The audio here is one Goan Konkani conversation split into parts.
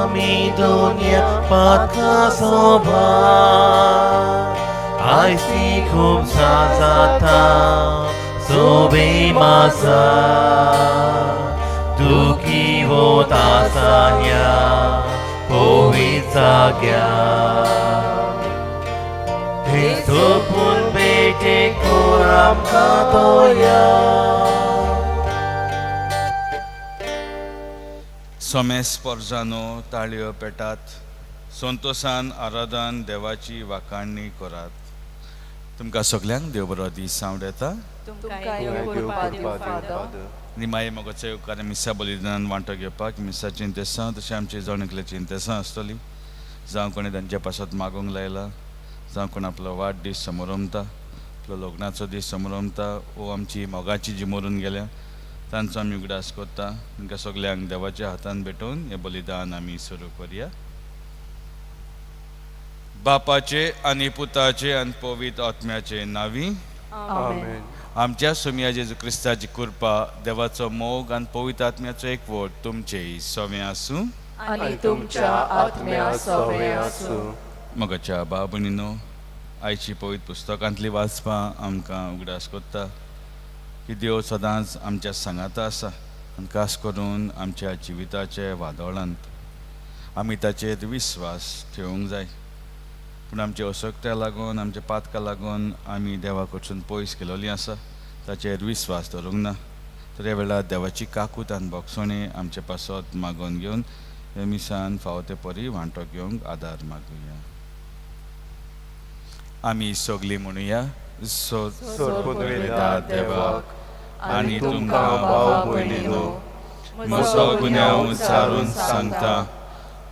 आमी दुनिया पातकां सोभार आयज ती खूब जाता सोबे मासा दुखी वत आसा ह्या पवित्र जाग्यार थंय सोपून भेटे कोर आमकां दया. सोमेस पोरजानो, ताळयो पेटात, संतोसान आराधन देवाची वाखाणणी करात. तुमकां सगल्यांक देव बरो दीस सांवड येता. तुमकांय देव कृपा दिवं फादर. निमाये मोगाचो येवकार मिसा बलिदानान वांटो घेवपाक मिसाचीं इंतेसां तशें आमची जण एकल्याची इंतेसां आसतली. जावं कोणी तांच्या पासत मागूंक लायला, जावं कोण आपलो वाडदीस समरमता, आपलो लग्नाचो दीस समरमता, वो आमची मोगाची जी मरून गेल्या तांचो आमी उगडास करता. तांकां सगल्यांक देवाच्या हातान भेटोवन हें बलिदान आमी सुरू करया. बापाचे आनी पुताचे आनी पवित्र आत्म्याचे नांवी. आमेन. आमच्या सोमया जेजू क्रिस्ताची कृपा, देवाचो मोग आनी पवित्र आत्म्याचो एकवट तुमचेय सवें आसूं. आनी तुमच्या आत्म्या सवें आसूं. मोगाच्या भाव भयणीनो, आयची पवित्र पुस्तकांतली वाचपां आमकां उगडास करता की देव सदांच आमच्या सांगाता आसा आनी खास करून आमच्या जिविताचे वादळांत आमी ताचेर विस्वास ठेवूंक जाय. पूण आमच्या असक्त्या लागून, आमच्या पातका लागून आमी देवा कडसून पयस केलोली आसा, ताचेर विस्वास दवरूंक ना. तर ह्या वेळार देवाची काकूत आनी भोगसणी आमचे पासत मागोवन घेवन हे मिसान फावो ते परी वांटो घेवंक आदार मागुया. आमी सगलीं म्हणुया. सोर देवाक आनी तुमकां भाव भयणीनो म्हजो गुन्यांव उच्चारून सांगता,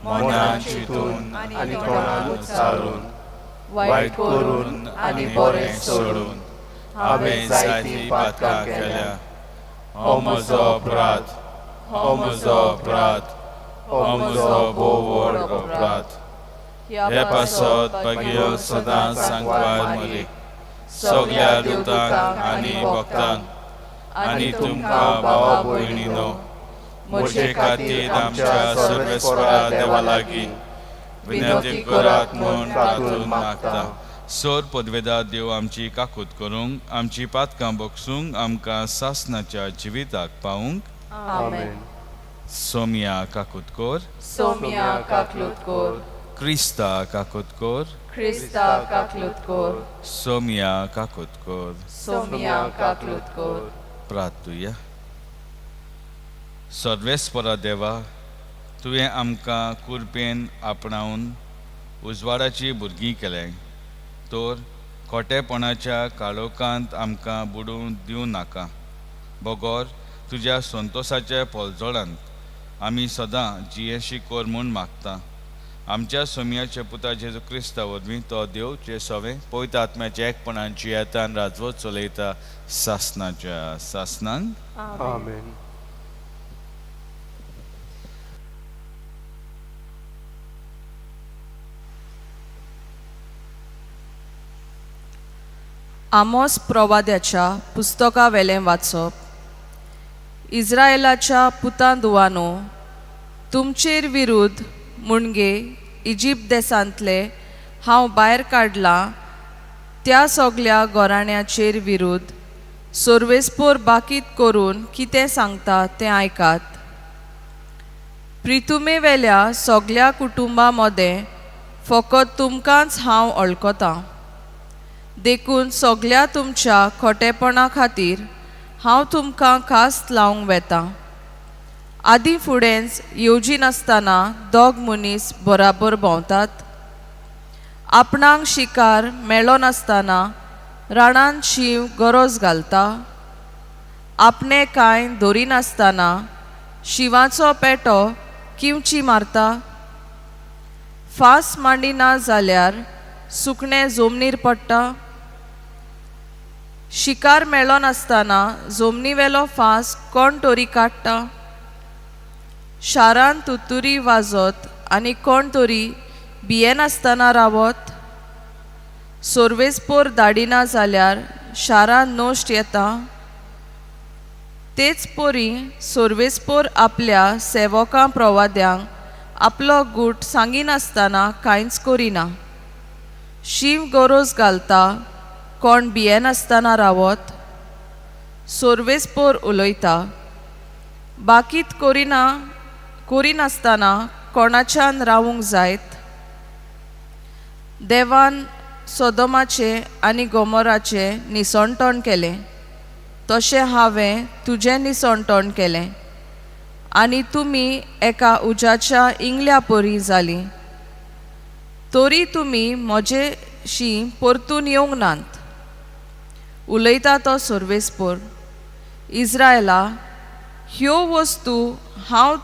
मनान चिंतून आनी तोंडान उच्चारून, वायट करून आनी बरें सोडून हांवें जायतीं पातकां केल्या. हो म्हजो अपराध, हो म्हजो अपराध, हो म्हजो भोव व्हड अपराध. हे पासत भाग्य सदांच सांगपार मरे, सगल्या दुतांक आनी भक्तांक आनी तुमकां भावा भयणीनो म्हजे खातीर आमच्या सर्वेस्परा देवा लागीं विनंती करात म्हूण प्रार्थून मागता. सोर पदवेदा देव आमची काकूत करूंक, आमची पातकां बगसूंक, आमकां सासनाच्या जिविताक पावूंक. आमेन. सोमया काकूत कोर. सोमया काकलूत कोर. क्रिस्ता काकूत कोर. क्रिस्ता काकलूत कोर. सोमया काकूत कोर. सोमया काकलूत कोर. प्रार्थुया. सर्वेस्परा देवा, तुवें आमकां कुरपेन आपणावन उजवाडाची भुरगीं केलें, तर खोटेपणाच्या काळोखांत आमकां बुडूंक दिवं नाका, बगर तुज्या संतोसाच्या पोलजोडांत आमी सदां जियेशी कर म्हूण मागता, आमच्या सोमयाच्या पुता जेजू क्रिस्ता वरवीं. तो देव जे सवें पवित्र आत्म्याच्या एकपणान जियेता आनी राजवत चलयता सासनाच्या सासनांक. आमेन. आमोस प्रवाद्याच्या पुस्तकावेलें वाचप. इस्रायलाच्या पुतां दुवानो, तुमचेर विरुद्ध मुणगे इजिप्त देसांतले हांव भायर काडलां त्या सगल्या घराण्याचेर विरुद्ध सोर्वेस्पोर बाकीत करून कितें सांगता तें आयकात. प्रितुमेवेल्या सगल्या कुटुंबा मदें फकत तुमकांच हांव वळखतां, देखून सगल्या तुमच्या खोटेपणा खातीर हांव तुमकां खास लावंक वेतां. आदीं फुडेंच येवजिनासतना दोग मनीस बराबर भोंवतात? आपणाक शिकार मेळनासतना रानांत शींव गरज घालता? आपणें कांय धरिनासतना शिंवाचो पेटो किंवची मारता? फास मांडिना जाल्यार सुकणें जमनीर पडटा? शिकार मेळनासतना जमनीवेलो फांस कोण तरी काडटा? शारांत तुतुरी वाजत आनी कोण तरी भियेनासतना रावत? सोर्वेस्पोर धाडिना जाल्यार शारांत नश्ट येता? तेच परी सोर्वेस्पोर आपल्या सेवकां प्रवाद्यांक आपलो गूट सांगिनासतना कांयच करिना. शींव गरोज घालता, कोण भियेनासतना रावत? सोर्वेसपोर उलयता, बाकीत करिना करिनासतना कोणाच्यान रावूंक जायत? देवान सोदोमाचें आनी गोमोराचें निसणटण केलें, तशें हांवें तुजें निसणटण केलें आनी तुमी एका उज्याच्या इंगल्या परी जालीं. तरी तुमी म्हजेशी परतून येवंक नात, उलयता तो सर्वेस्पोर. इस्रायला, ह्यो वस्तू हांव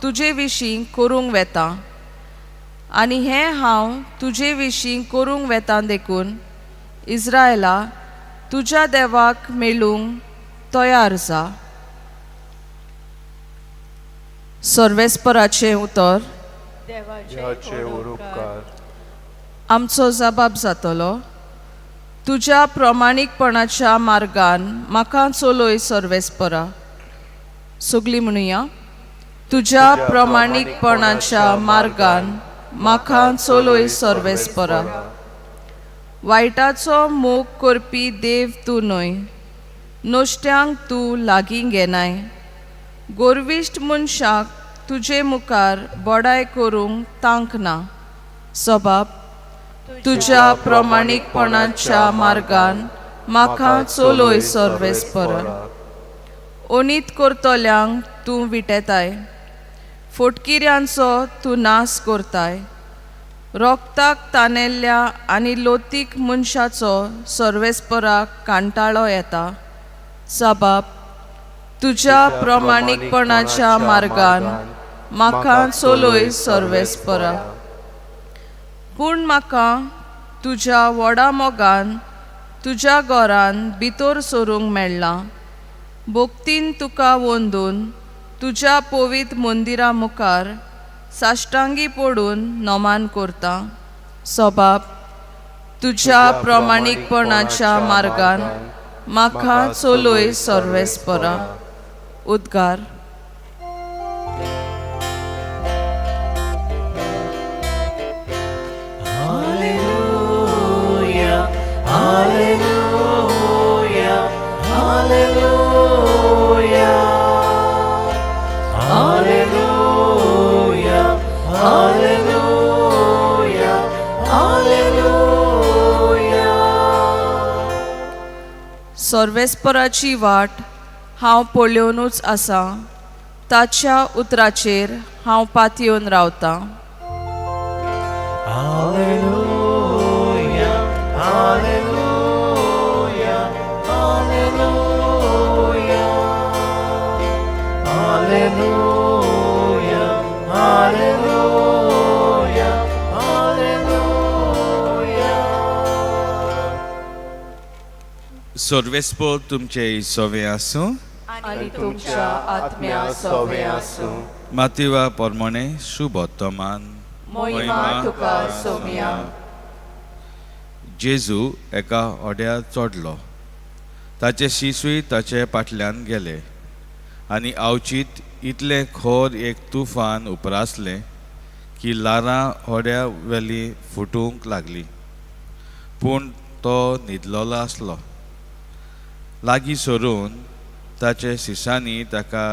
तुजे विशीं करूंक वेतां आनी हें हांव तुजे विशीं करूंक वेतां देखून इस्रायला, तुज्या देवाक मेळूंक तयार जा. सर्वेस्पराचें उतर. देवाचे उपकार. आमचो जबाब जातलो, तुज्या प्रमाणीकपणाच्या मार्गान म्हाका चलय सर्वेस्परा. सगळीं म्हणुया, तुज्या प्रमाणीकपणाच्या मार्गान म्हाका चलय सर्वेस्परा. वायटाचो मोग करपी देव तूं न्हय, नश्ट्यांक तूं लागीं घेनाय. गोरविश्ट मनशाक तुजे मुखार बडाय करूंक तांक ना. सबाब, तुज्या प्रमाणीकपणाच्या मार्गान म्हाका चलय सर्वेस्परा. ओनीत करतल्यांक तूं विटेताय, फोटकिऱ्यांचो तूं नाश करताय. रोगताक तानेल्ल्या आनी लोतीक मनशाचो सर्वेस्पराक कांटाळो येता. सबाब, तुज्या प्रमाणीकपणाच्या मार्गान म्हाका चलय सर्वेस्परा. पूण म्हाका तुज्या व्हडा मोगान तुज्या घरान भितर सरूंक मेळ्ळां. भक्तीन तुका वंदून तुज्या पवित्र मंदिरा मुखार साश्टांगी पडून नमान करता. सबाब, तुज्या प्रमाणीकपणाच्या मार्गान म्हाका चलय सर्वेस्परा. उद्गार. Hallelujah, hallelujah, hallelujah, hallelujah, hallelujah, hallelujah. सर्वेस्पराची वाट हांव पळोवनूच आसा, ताच्या उतराचेर हांव पातयेवन रावतां. Hallelujah, hallelujah, hallelujah, hallelujah, hallelujah, hallelujah. सर्वेस्पोर तुमचे सोवे आसूं. आनी तुमच्या आत्म्या सोवे आसूं. मातिवा परमणे शुभोत्तमान. मोहिमा तुका सोम्या. जेजू एका होड्यार चडलो, ताचे शिसूय ताचे फाटल्यान गेले आनी अवचीत इतलें खोर एक तुफान उप्रासलें की ल्हारां होड्या वेली फुटूंक लागली. पूण तो न्हिदलेलो आसलो. लागीं सरून ताचे शिसांनी ताका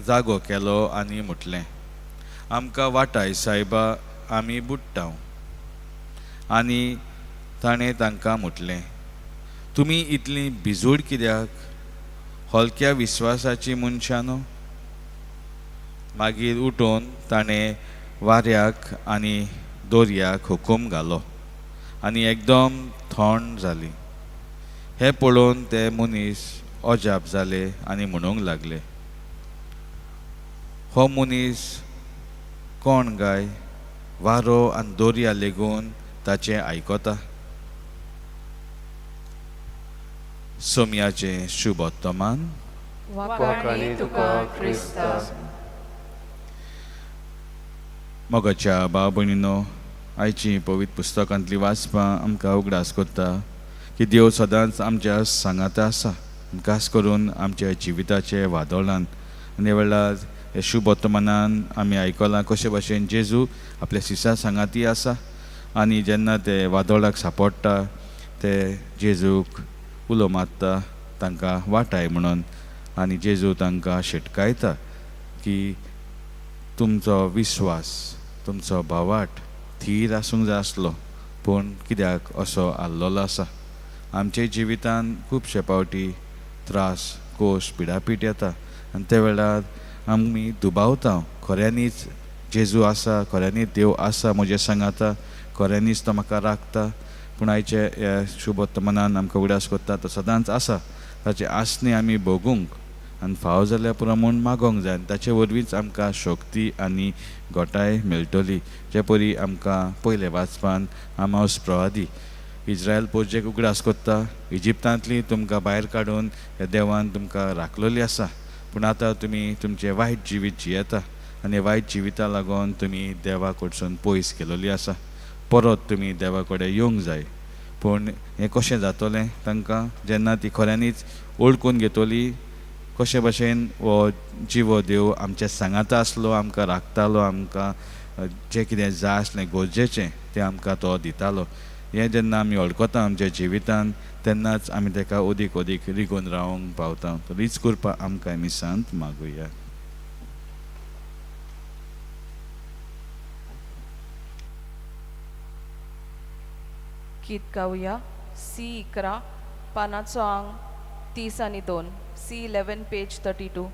जागो केलो आनी म्हटलें, आमकां वाटाय सायबा, आमी बुडटा. आनी ताणें तांकां म्हटलें, तुमी इतलीं भिजूड कित्याक, हलक्या विस्वासाची मनशां न्हू? मागीर उठून ताणें वाऱ्याक आनी दर्याक हुकूम घालो आनी एकदम थंड जाली. हें पळोवन ते मनीस अजाप जाले आनी म्हणूंक लागले, हो मनीस कोण गाय, वारो आनी दर्या लेगून ताचें आयकता. सोमयाचें शुभोत्तमान. वाखाणी तुका क्रिस्ता. मोगाच्या भाव भयणीनो, आयची पवित्र पुस्तकांतली वाचपां आमकां उगडास करता की देव सदांच आमच्या सांगाता आसा, खास करून आमच्या जिविताचे वादळान आनी वेळार हे शुभ वर्तमानान आमी आयकलां कशे भाशेन जेजू आपल्या शिसा सांगाती आसा आनी जेन्ना ते वादोळाक सांपडटा ते जेजूक उलो मारता तांकां वाटाय म्हणून आनी जेजू तांकां शिटकायता की तुमचो विस्वास तुमचो भावाट थीर आसूंक जाय आसलो पूण कित्याक असो आल्लोलो आसा. आमच्या जिवितान खुबशे फावटी त्रास कोश पिडापीट येता आनी त्या वेळार आमी दुबावता खऱ्यांनीच जेजू आसा, खऱ्यांनीच देव आसा म्हज्या सांगाता, खऱ्यांनीच तो म्हाका राखता. पूण आयचे ह्या शुभ वर्तमानान आमकां उगडास करता तो सदांच आसा, ताचे आसणे आमी भोगूंक आनी फाव जाल्यार पुरो म्हूण मागोंक जाय आनी ताचे वरवींच आमकां शक्ती आनी घटाय मेळटली. जे परी आमकां पयले वाचपान आमावस प्रवादी इज्रायल पोरजेक उगडास करता, इजिप्तांतली तुमकां भायर काडून ह्या देवान तुमकां राखलेली आसा, पूण आतां तुमी तुमचें वायट जिवीत जियेता आनी वायट जिविता लागून तुमी देवा कडसून पयस केलोली आसा. परत तुमी देवा कडेन येवंक जाय. पूण हें कशें जातलें तांकां जेन्ना ती खऱ्यांनीच वळखून घेतली कशे भशेन हो जिवो देव आमच्या सांगाता आसलो, आमकां राखतालो, आमकां जें कितें जाय आसलें गरजेचें तें आमकां तो दितालो. हें जेन्ना आमी वळखता आमच्या जिवितान तेन्नाच आमी ताका अदीक अदीक रिगून रावंक पावता. रीच करपा आमकां मिसांत मागुया. गीत गावया सी 11 पानाचो आंग 32, C 11 page 32.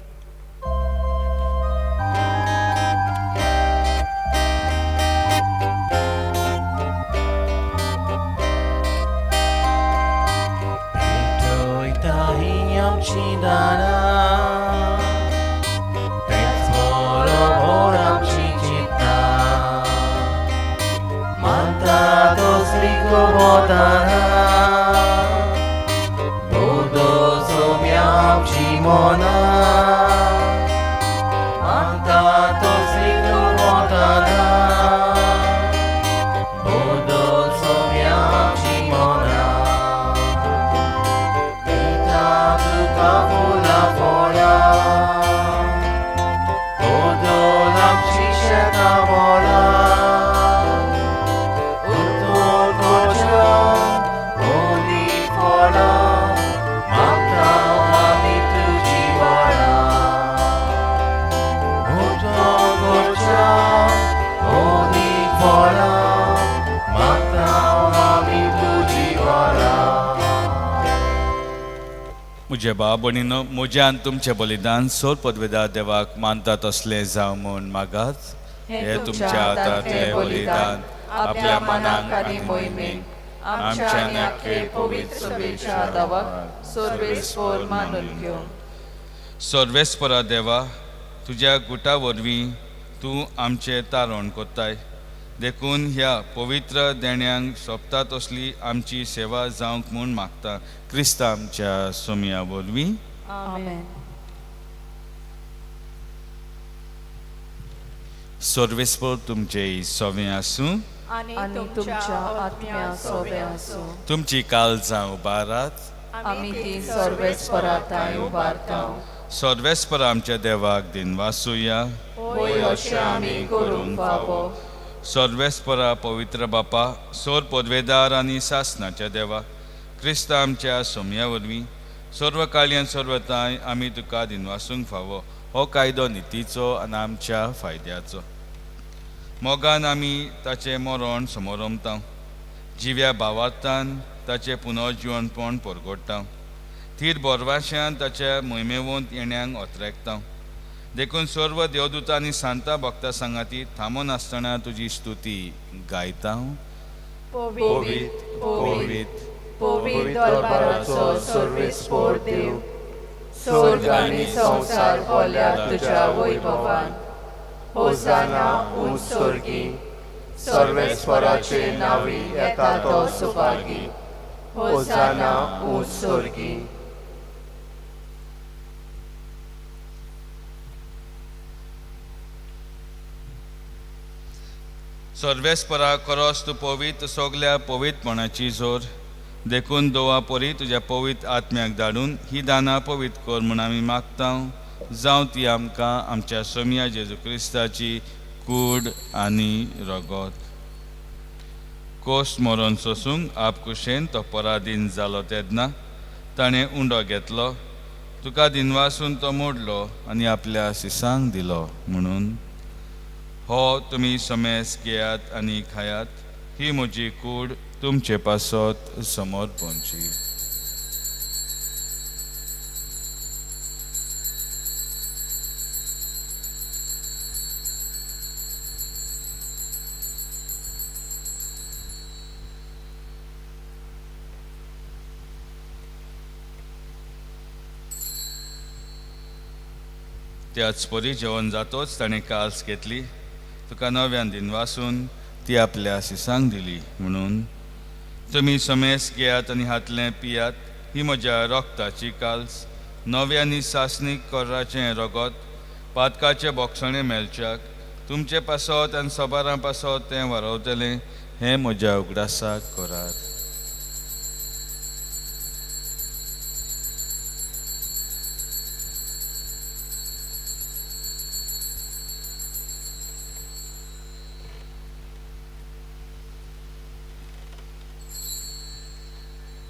म्हज्या भाव भयणीनो, म्हज्यान तुमचें बलिदान सोर पदवेदार देवाक मानता तसलें जावं म्हूण मागात. हे तुमच्या हातांतलें बलिदान आपल्या मनाक आनी मोहिमेक आमच्या आनी आख्खे पवित्र सभेच्या देवाक सर्वेस्पर मानून घेवं. सर्वेस्परा देवा, तुज्या गुटा वरवीं तूं आमचें तारण करताय, देखून ह्या पवित्र देण्यांक सोबता तसली आमची सेवा जावंक म्हूण मागता. क्रिस्ता आमच्या सोमया वरवीं. आमेन. सर्वेस्पर तुमचे सोवें आसूं आनी तुमच्या आत्म्या सोबे आसूं. तुमची काळजां उबारात, आमी ती सर्वेस्परा थांय उबारता. सर्वेस्पर आमच्या देवाक दिनवासुया. होय अशें आमी करूंक फावो. सर्वेस्परा पवित्र बापा, सोर पदवेदार आनी सासनाच्या देवा, क्रिस्ता आमच्या सोमया वरवीं सर्व काळयान सर्वताय आमी तुका दिनवासूंक फावो. हो कायदो नितीचो आनी आमच्या फायद्याचो. मोगान आमी ताचें मरण समोरमता, जिव्या भावार्थान ताचें पुनर्जिवनपण परगोडटा, थीर बोरवाश्यान ताच्या मोहिमेवंत येण्यांक ओतरेकता. देखून सर्व देवदूतां आनी सांता भक्ता सांगाती थांबो नासतना तुजी स्तुती गायता. पवित्र पवित्र पवित्र दरबाराचो सर्वेस्पर देव, स्वर्ग आनी संवसार भरल्या तुज्या वैभवान. होजाना उंच स्वर्गी, सर्वेस्पराचे नांवी येता तो सुभागी. होजाना उंच स्वर्गी. सर्वेस्परा करोस तूं पवित्र सगल्या पवित्रपणाची जोर, देखून दोवा परी तुज्या पवित्र आत्म्याक धाडून ही दानां पवित्र कर म्हूण आमी मागता. जावं ती आमकां आमच्या सोमया जेजू क्रिस्ताची कूड आनी रगत. कोश मरण सोसूंक आपकुशेन तो पराधीन जालो तेन्ना ताणें उंडो घेतलो, तुका दिनवासून तो मोडलो आनी आपल्या सिसांक दिलो म्हणून, हो तुमी समेस घेयात आनी खायात, ही म्हजी कूड तुमचे पासत समोर पोंची. त्याच परी जेवण जातोच ताणें काल्स घेतली, तुका नव्यान दिनवासून ती आपल्या सिसांक दिली म्हणून, तुमी समेस घेयात आनी हातलें पियात, ही म्हज्या रोगताची काल्स, नव्या आनी सासणीक कोर्राचें रगत, पातकाचें बोगसणें मेळच्याक तुमचे पासत आनी सबारां पासत तें वारवतलें, हें म्हज्या उगडासाक करात.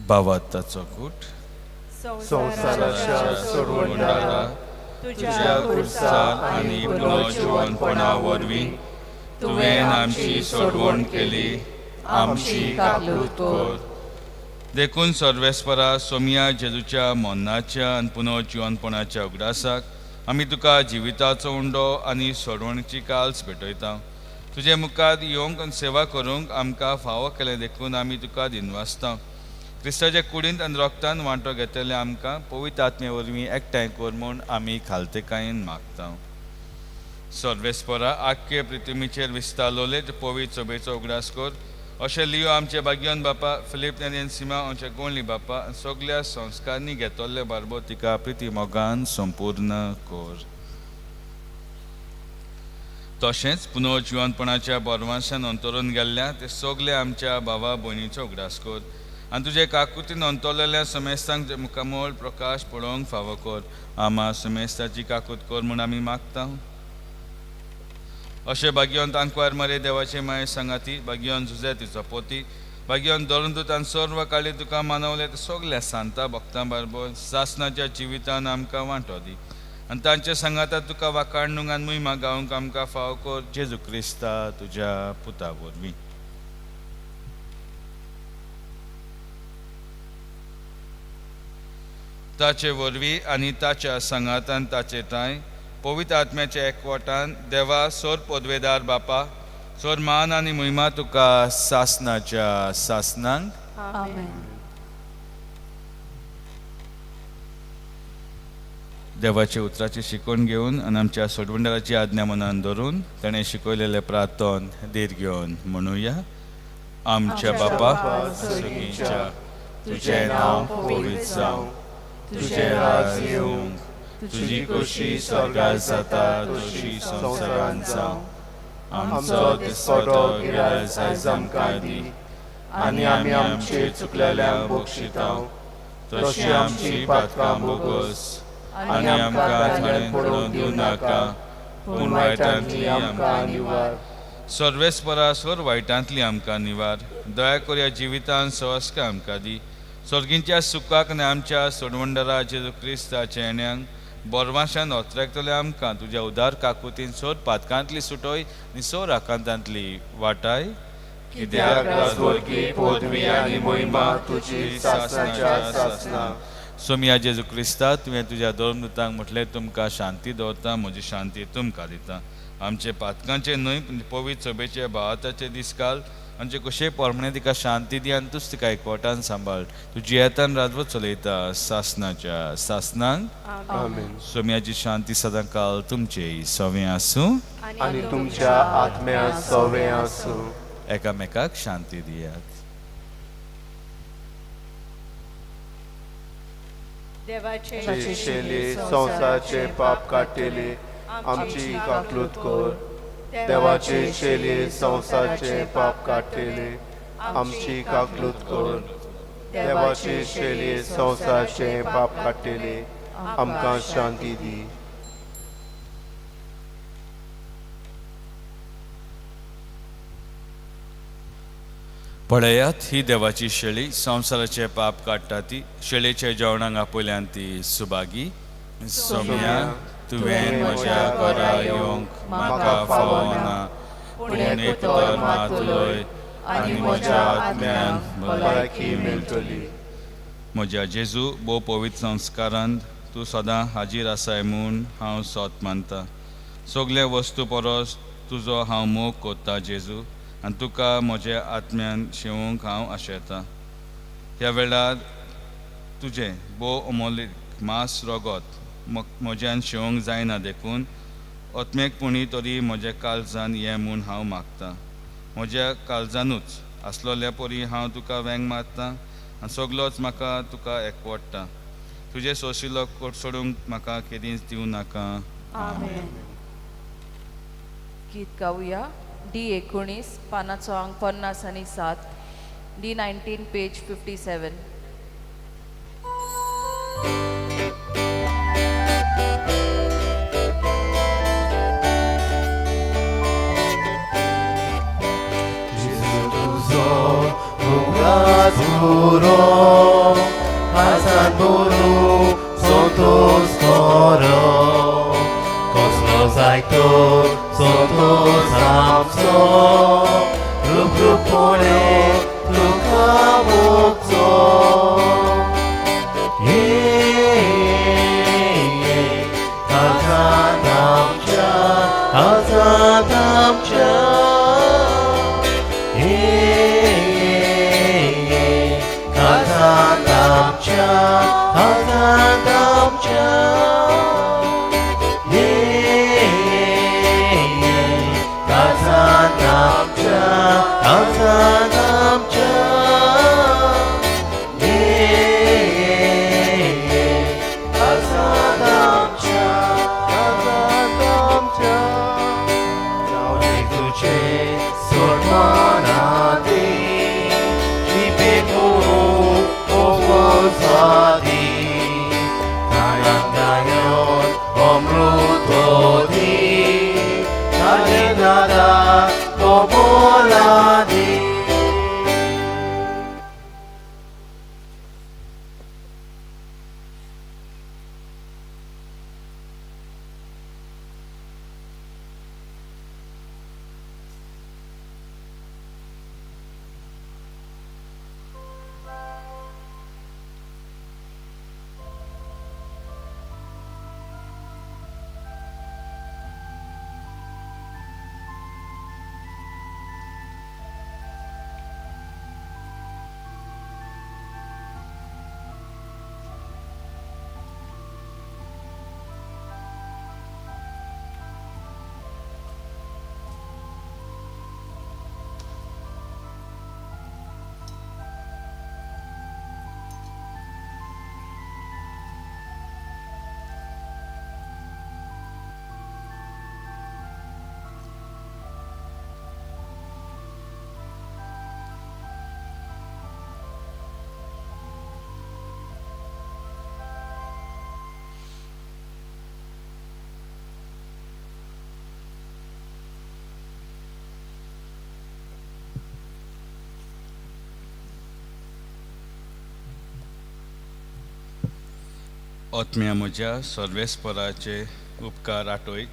भावार्थाचो कूट. संवसाराच्या सोडवणदारा, तुज्या खुर्सार आनी पुनर्जिवनपणा वरवीं तुवें आमची सोडवण केली, आमची काकलूत कर. देखून सर्वेस्परा सोमया जेजूच्या मरणाच्या आनी पुनर्जिवनपणाच्या उगडासाक आमी तुका जिविताचो उंडो आनी सोडवणीची काल्स भेटयता. तुजे मुखार येवंक आनी सेवा करूंक आमकां फावो केलें देखून आमी तुका दिनवासता. क्रिस्ताच्या कुडींत आनी रोगतान वांटो घेतले आमकां पवित्र आत्मे वरवीं एकठांय कर म्हूण आमी खालतेकायेन मागता. सर्वेस्परा आख्खे पृथ्वीचेर विस्तारलोले ते पवित्र सभेचो उगडास कर, अशें लियो आमचे भाग्यवन बापा फिलीप नेरी सीमा आमचे गोंडली बापा सगल्या संस्कारांनी घेतले बारबो तिका प्रिती मोगान संपूर्ण कर. तशेंच पुनर्जिवनपणाच्या बरवांशान अंतरून गेल्ल्या ते सगळे आमच्या भावा भयणीचो उगडास कर आनी तुजे काकुतीन अंतरलेल्या समेस्तांक मुखामळ प्रकाश पळोवंक फावो कर. आमा समेस्ताची काकूत कर म्हूण आमी मागता. अशें भाग्यवंत आंकवार मरे देवाचे माये सांगाती, भाग्यवंत जुझे तिचो पोती, भाग्यवंत धरून सर्व काळी तुका मानवले ते सगल्या सांता भक्तां बारबोर सासनाच्या जिवितान आमकां वांटो दी आनी तांचे सांगाता तुका वाखाणूंक आनी मुयमा गावंक आमकां फावो कर, जेजू क्रिस्ता तुज्या पुता वरवीं. ताचे वरवीं आनी ताच्या सांगातान ताचे ठांय पवित्र आत्म्याच्या एकवटान देवा सोर पदवेदार बापा सोर मान आनी महिमा तुका सासनाच्या सासनांक. आमेन. देवाचे उतराची शिकवण घेवन आनी आमच्या सोडवणदाराची आज्ञा मनान धरून ताणें शिकयलेलें प्रार्थन धीर घेवन म्हणुया. आमच्या बापा सगळींच्या तुजें नांव पवित्र जावं, तुजें राज येवं, तुजी खोशी स्वर्गार जाता तशी संवसारांत जावं. आमचो दिसपटो गिरायस आयज आमकां दी आनी आमी आमचे चुकलेल्यांक बक्षिता तशी आमची पातकां बोगस आनी आमकां थाळेन पडोवन दिवं नाका, पूण वायटांतली आमकां निवार. सर्वेस्परा सर वायटांतली आमकां निवार. दया करुया जिवितान सहस्का आमकां दी, स्वर्गींच्या सुखाक आनी आमच्या सोडवणदारा जेजू क्रिस्ताच्या येण्याक बोरवाशान ओतरेकतले आमकां तुज्या उदार काकुतीन सोर पातकांतली सुटोय आनी सोर आकांतांतली वाटाय. कित्याक राजवरकी पदवी आनी महिमा तुजी सासनाच्या सासना. सोमया जेजू क्रिस्ता, तुवें तुज्या धर्मदूतांक म्हटलें तुमकां शांती दवरता, म्हजी शांती तुमकां दिता. आमचे पातकांचे न्हय पूण पवित्र सभेचे भावाताचे दीस काल आमचे कशे पोरमणे तिका शांती दी आनी तूच तिका एकवटान सांबाळ. तुजी येतान राजवत चलयता सासनाच्या सासनांक. आमेन. सोम्याची शांती सदां काल तुमचे सवें आसूं आनी तुमच्या आत्म्या सवें आसूं. एकामेकाक शांती दियात. देवाचे शेले संवसाराचे पाप काडटेले आमची काकलूत कर. देवाचे शेले संवसाराचे पाप काडटेले आमची काकलूत कर. देवाचे शेले संवसाराचे पाप काडटेले आमकां शांती दी. पळयात ही देवाची शेळी, संवसाराचे पाप काडटा ती. शेळीचे जेवणाक आपयल्यान ती सुभागी. सोम्या, तुवें म्हज्या घरा येवंक म्हाका फावना, पूण एक उतर मात उलय आनी म्हज्या आत्म्यान भलायकी मेळटली. म्हज्या जेजू, भोव पवित्र संस्कारांत तूं सदां हाजीर आसाय म्हूण हांव सोत मानता. सगल्या वस्तू परस तुजो हांव मोग कोत्ता जेजू, आनी तुका म्हज्या आत्म्यान शेवूंक हांव आशेतां. ह्या वेळार तुजें भोव अमोलीक मांस रगत म्हज्यान शेवंक जायना, देखून आत्मेक पुणी तरी म्हज्या काळजान ये म्हूण हांव मागतां. म्हज्या काळजानूच आसलोल्या परी हांव तुका वेंग मारतां आनी सगलोच म्हाका तुका एकवडटा. तुजें सोंशिल्लो सोडूंक म्हाका केदींच दिवं नाका. आमेन. गीत गावया डी 19, पानाचो आंक 57, डी 19 पेज 57. जेजू तुजो उगडास पुरो, आसान बरू संतोष करो. कसलो जायतो संतोष आमचो, रूप रूप पळय तुका मोगचो. ये काळजांत आमच्या, काळजांत आमच्या. काळजांत आमच्या, काळजांत आमच्या. काळजांत आमच्या, काळजांत आमच्या. काळजांत आमच्या, काळजांत आमच्या. नांव जेजूचें सोडमनाती, जिबे करूं उपजाती. गायन गायन अमृत दी, ताजे दादा कबोलादी. आत्म्या म्हज्या सर्वेस्पराचे उपकार आठय.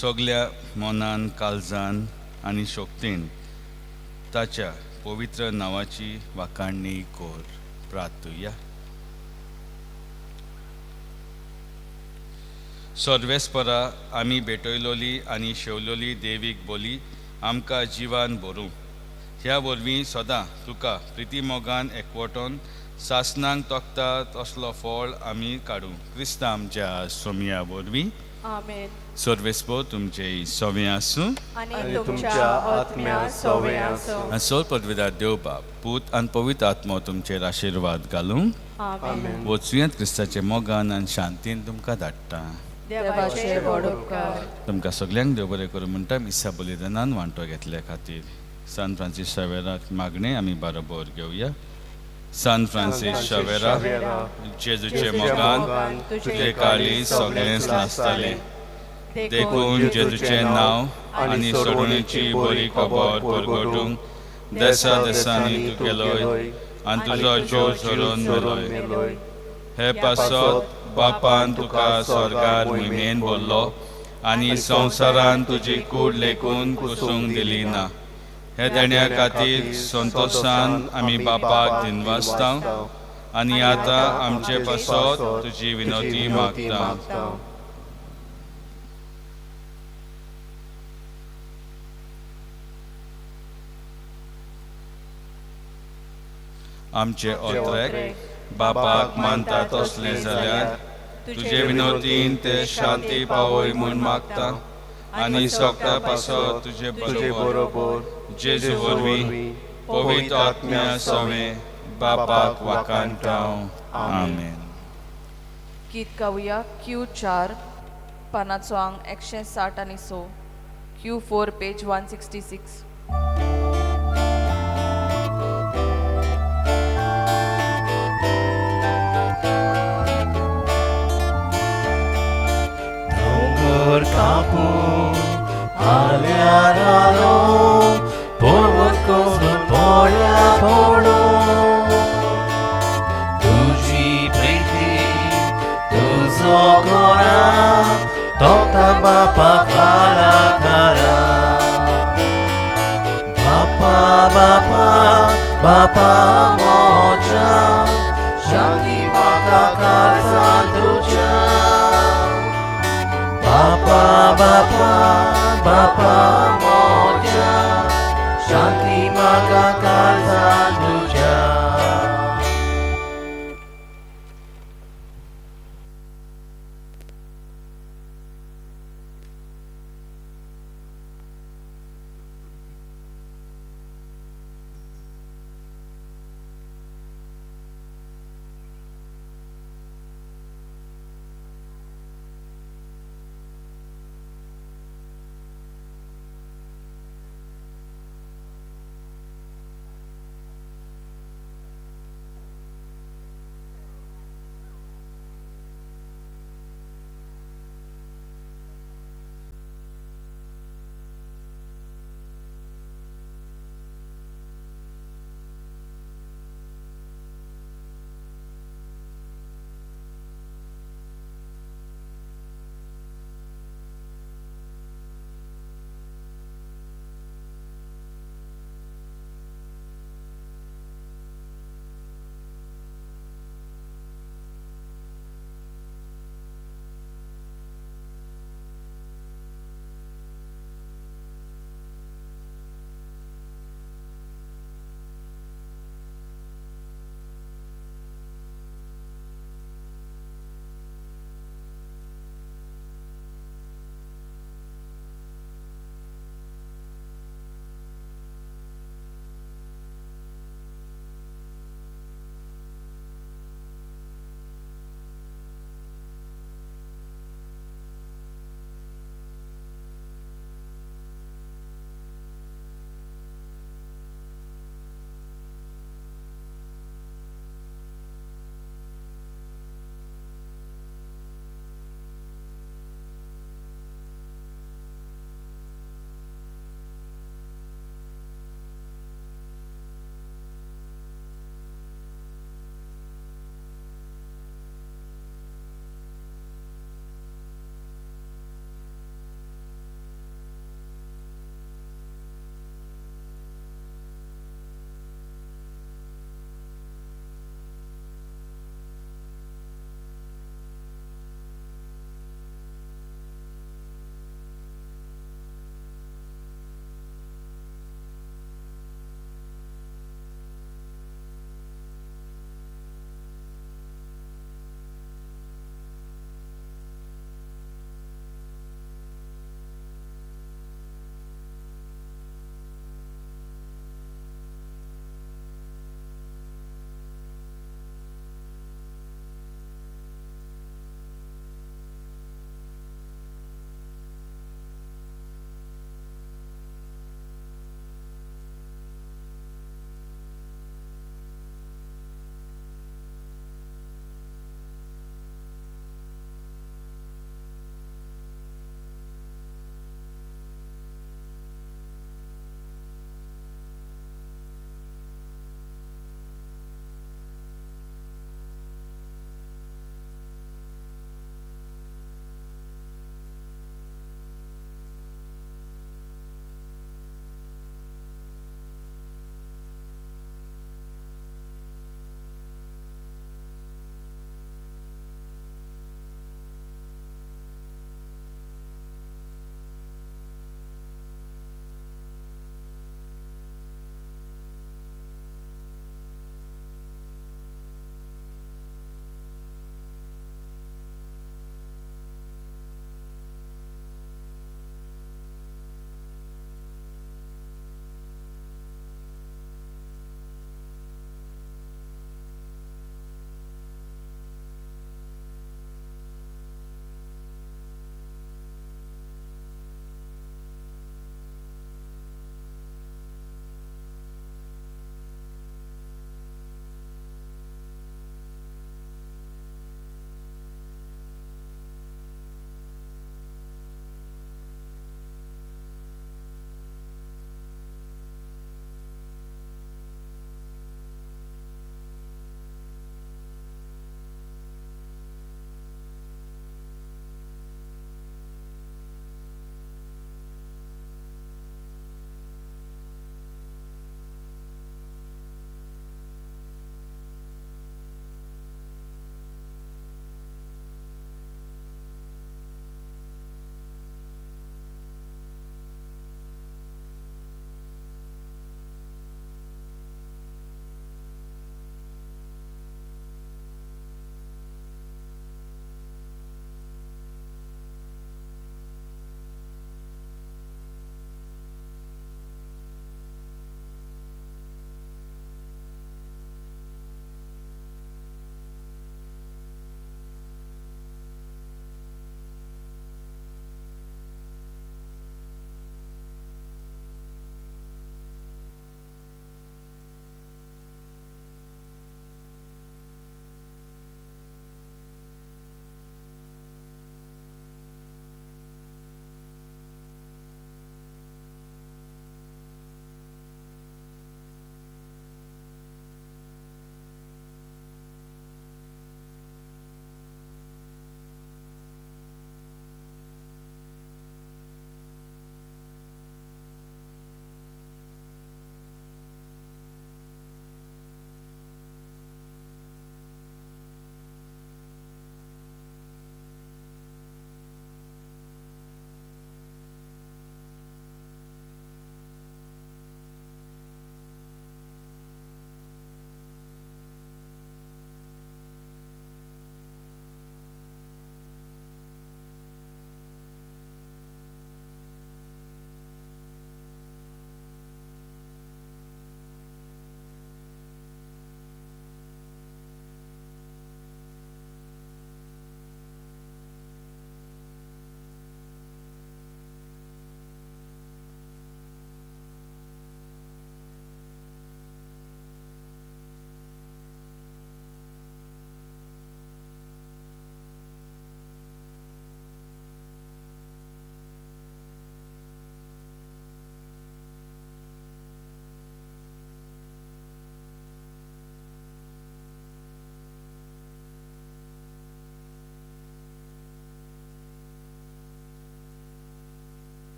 सगल्या मनान, काळजान आनी शक्तीन ताच्या पवित्र नांवाची वाखाणणी कर. प्रार्थुया. सर्वेस्परा, आमी भेटयलोली आनी शेवलोली देवीक बोली आमकां जिवान भरूं. ह्या वरवीं सदां तुका प्रिती मोगान एकवटोन सासनांक तोखता तसलो फळ आमी काडूं, क्रिस्ता आमच्या सोमया वरवीं. आमेन. सर्वेस्पर तुमचे सवें आसूं. आनी तुमच्या आत्म्या सवें आसूं. आनी सोल पदवेदार देव बाप, पूत आनी पवित्र आत्मो तुमचेर आशिर्वाद घालूं. आमेन. वचुयात क्रिस्ताचे मोगान आनी शांतीन तुमकां धाडटा. देवाचे व्हड उपकार. तुमकां सगल्यांक देव बरें करूं म्हणटा. मिसा बलिदानान वांटो घेतल्या खातीर सान फ्रांसीस शावेराक मागणें आमी बरोबर घेवया. सान फ्रांसीस शावेरा, जेजूचे मोगान तुजे काळीज सगळेंच नासतालें, देखून जेजूचें नांव आनी सोडवणेची बरी खबर परगटूंक देसा देसांनी तूं गेलोय आनी तुजो जीव सोडून मेलोय. हे पासत बापान तुका स्वर्गार मोहिमेन भरलो आनी संवसारान तुजी कूड लेखून कुसूंक दिली ना. हे देण्या खातीर संतोशान आमी बापाक दिनवासता आनी आतां आमचे पासत तुजी विनोती मागता. आमचे ओत्रेक बापाक मानता तसलें जाल्यार तुजे विनोतीन ते शांती पावय म्हूण मागता आनी सोगटा पासत तुजे बरोबर जेजू वरवीं पवित्र आत्म्या सवें बापाक वाखाणटा. आमेन. गीत गावया क्यू 4 पानाचो आंग 160 आनी 6, Q4 page 166. दोंगर कापून आल्यार आलो, पर्वत कोसळून पोळ्या पडून. तुजी प्रिती तुजो गोरा तोता बापा खाला खारा. बापा बापा बापा मोजा, शांती म्हाका काळजांत तुज्या. बापा बापा बापा मोजा, शांती म्हाका काळजांत तुज्या.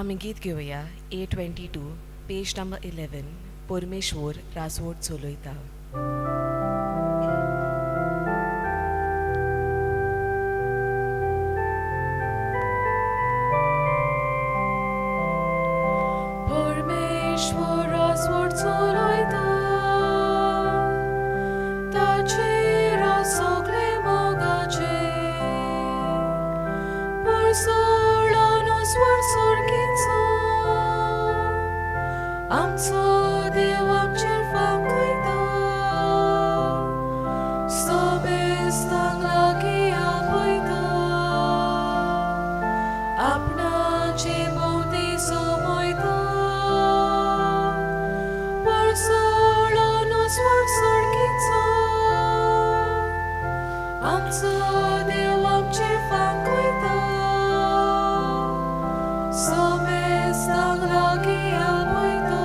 आमी गीत घेवया A 22, page number 11. परमेश्वर राजवट चलयता. परमेश्वर राजवट चलयता, ताचेर सगळे मोगाचे परसोळानो स्वर सोरकीचो, आमचो देव आमचेर फांकयता, सोमेस्तांक लागीं आपयता, आपणाचे भोंवती सोमयता. परसोळानो स्वर सोरकीचो, आमचो देव आमचेर फांकयता, सोमेस्तांक लागीं आपयता,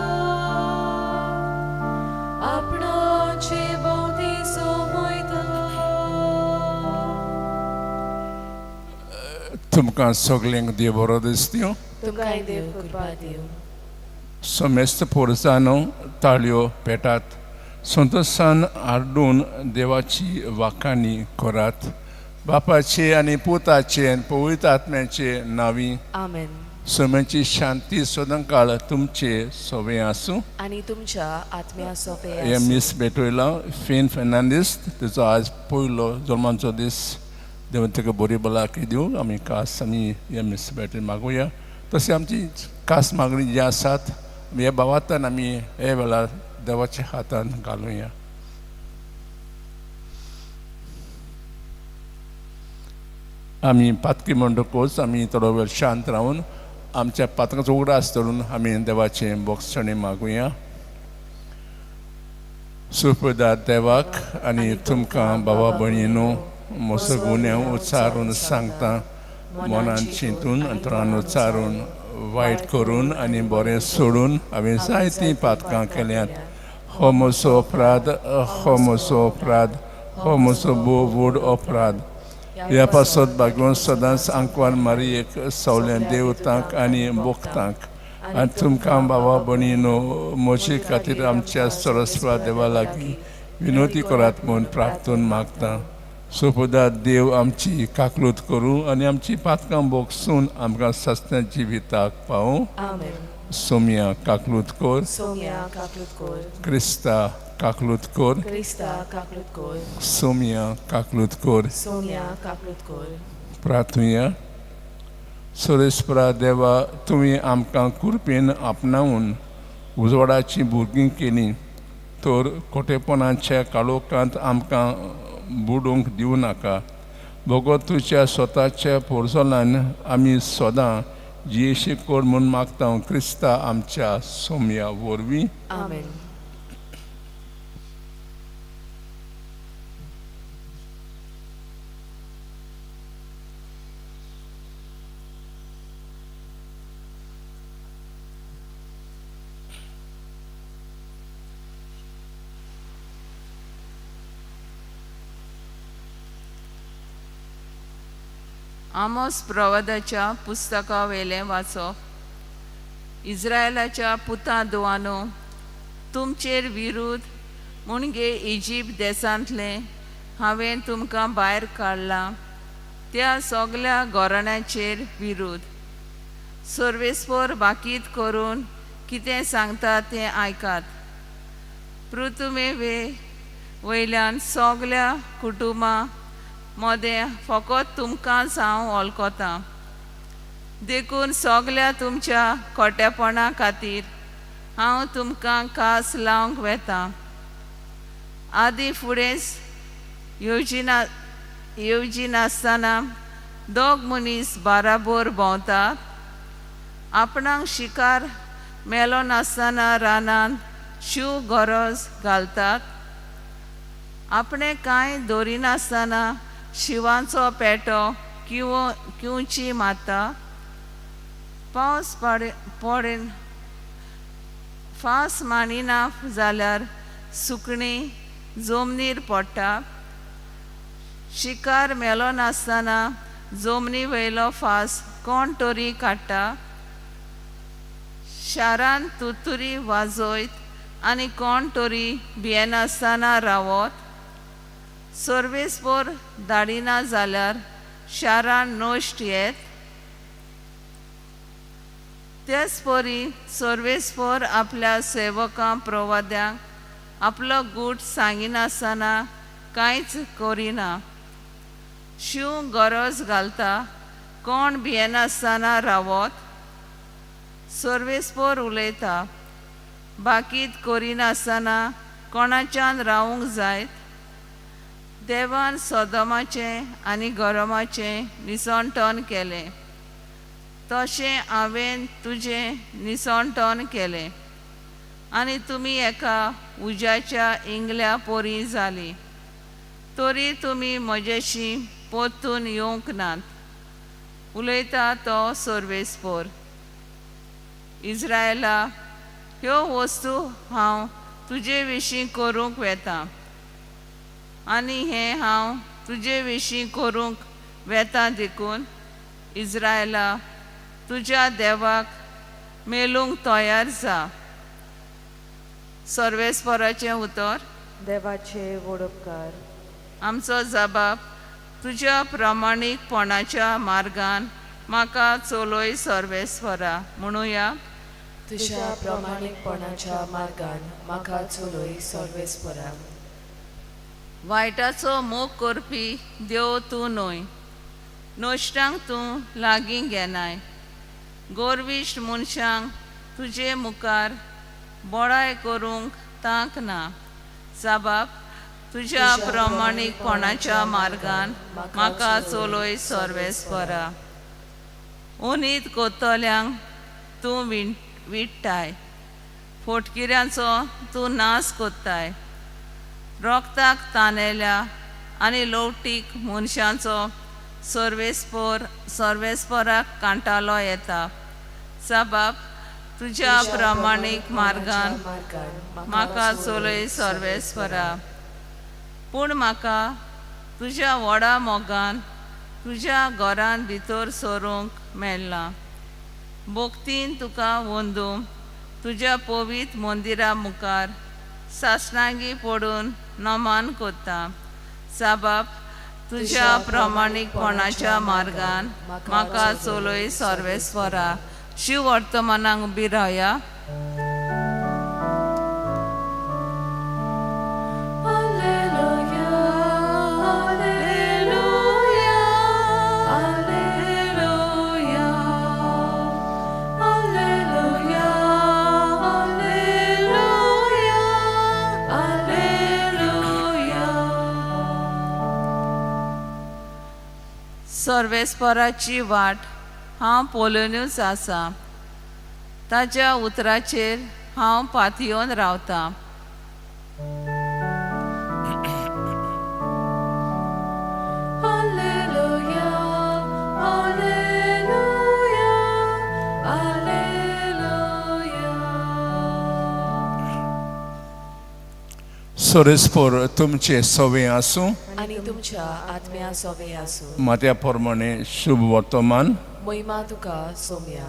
आपणाचे भोंवती सोमयता. तुमकां सगल्यांक देव बरो दिसत्यो. तुमकांय देव कृपा दिवं. समेस्त पोरसानो ताळयो पेटात, संतोशान हाडून देवाची वाखाणी करात. बापाचे आनी पुताचे आनी पवित्र आत्म्याचे नांवी. आमेन. सोम्याची शांती सदांकाळ तुमचे सोवे आसूं. आनी तुमच्या आत्म्या सोपे. हे मीस भेटयलां फेन फेर्नांडीस, तिचो आज पयलो जल्माचो दीस. देवान ताका बरी भलायकी दिवं. आमी खास आमी हे मीस भेटय मागुया. तशें आमची खास मागणी जी आसात, आमी ह्या भावांतान आमी हे वेळार देवाच्या हातान घालुया. आमी पातकी म्हणटकूच आमी थोडो वेळ शांत रावन आमच्या पातकाचो उगडास धरून आमी देवाचें बोगसणें मागुया. सुप्रदार देवाक आनी तुमकां बाबा भयणीनो, म्हजो गुन्यांव उच्चारून सांगता. मनान चिंतून, अंतरान उच्चारून, वायट करून आनी बरें सोडून हांवें जायतीं पातकां केल्यांत. हो म्हजो अपराध, हो म्हजो अपराध, हो म्हजो भोव व्हड अपराध. ह्या पासत भागून सदांच आंकवार मारयेक, सवल्या देवतांक आनी भक्तांक आनी तुमकां बाबा भयणीनो, म्हजे खातीर आमच्या सरस्वरा देवा लागीं विनवती करात म्हूण प्रार्थून मागता. सोपदा देव आमची काकलूत करूं आनी आमची पातकां बोगसून आमकां सस्त्या जिविताक पावूं. आमेन. सोमया काकलूत कोर. सोम्या काकलूत कोर. क्रिस्ता काकलूत कोर. क्रिस्ता काकलूत कोर. सोमया काकलूत कोर. सोम्या काकलूत कोर. प्रार्थुया. सुरेशपरा देवा, तुवें आमकां कृपेन आपणावन उजवाडाचीं भुरगीं केलीं, तर खोटेपणाच्या काळोखांत आमकां बुडूंक दिवं नाका. भगवत तुज्या स्वताच्या पोरजोलान आमी सदां जियेशी कर म्हूण मागता, क्रिस्ता आमच्या सोमया वरवीं. आमेन. आमोस प्रवादाच्या पुस्तकावेलें वाचप. इस्रायलाच्या पुता दुवानो, तुमचेर विरुद्ध मुणगे इजिप्त देशांतलें हांवें तुमकां भायर काडलां त्या सगल्या घराण्याचेर विरुद्ध. सर्वेस्पर बाकीत करून कितें सांगता तें आयकात. पृथुमे वयल्यान सगल्या कुटुंबां मदें फकत तुमकांच हांव वळखतां. देखून सगल्या तुमच्या खोटेपणा खातीर हांव तुमकां कास लावंक वेता. आदी फुडेंच येवजिनासतना दोग मनीस बाराबोर भोंवतात. आपणाक शिकार मेलो नासतना रानांत शींव गरज घालतात. आपणें कांय दवरिनासतना शिंवाचो पेटो किंवची मारता. पावस पडेन फास मांडिना जाल्यार सुकणीं जमनीर पडटा. शिकार मेलो नासतना जमनी वयलो फास कोण तरी काडटा. शारांत तुरतुरी वाजयत आनी कोण तरी भियेनासतना रावत. सर्वेस्पोर धाडिना जाल्यार शारान नश्ट येत. तेच परी सर्वेस्पोर आपल्या सेवकां प्रवाद्यांक आपलो गूट सांगिनासतना कांयच करिना. शींव गरज घालता, कोण भियेनासतना रावत. सर्वेस्पोर उलयता, बाकीत करिनासतना कोणाच्यान रावूंक जायत. देवान सदमाचें आनी गरमाचें निसणटण केलें, तशें हांवें तुजें निसणटण केलें आनी तुमी एका उज्याच्या इंगल्या पोरी जालीं, तरी तुमी म्हजेशी परतून येवंक नात, उलयता तो सर्वेस्पोर. इज्रायला, ह्यो वस्तू हांव तुजे विशीं करूंक वेतां आनी हें हांव तुजे विशीं करूंक वेतां देखून इज्रायला, तुज्या देवाक मेलूंक तयार जा. सर्वेस्पराचें उतर. देवाचे वडपकार. आमचो जबाब तुज्या प्रमाणीकपणाच्या मार्गान म्हाका चलय सर्वेस्परा म्हणुया. तुज्या प्रमाणीकपणाच्या मार्गान म्हाका चलय सर्वेस्परा. वायटाचो मोग करपी देव तूं न्हय, नश्टांक तूं लागीं घेनाय. गोरविश्ट मनशांक तुजे मुखार बळाय करूंक तांक ना. साबाब, तुज्या प्रमाणीकपणाच्या मार्गान म्हाका चलय सर्वेस्परा. उनीत कोत्तल्यांक तूं विट्टाय, फोटकिऱ्यांचो तूं नाश कोत्ताय. रोगताक तानेल्या आनी लवटीक मनशांचो सर्वेस्पोर सर्वेस्पोराक कांटालो येता. साबाब, तुज्या प्रमाणीक मार्गान म्हाका चलय सर्वेस्परा. पूण म्हाका तुज्या व्हडा मोगान तुज्या घरान भितर सरूंक मेळ्ळां. भक्तीन तुका वंदूं तुज्या पवित्र मंदिरा मुखार सासणांगी पडून नमान कोत्ता. साबाब, तुज्या प्रमाणीकपणाच्या मार्गान म्हाका चलय सर्वेस्परा. शिव वर्तमानाक उबी रावया. सर्वेस्पराची वाट हांव पळोवनूच आसा, ताज्या उतराचेर हांव पातयेवन रावतां. Alleluia, Alleluia, Alleluia. सोरेस्पोर तुमचे सवे आसूं आनी तुमच्या आत्म्या सोवे आसूं. मात्या प्रमाणे शुभ वर्तमान. महिमा तुका सोम्या.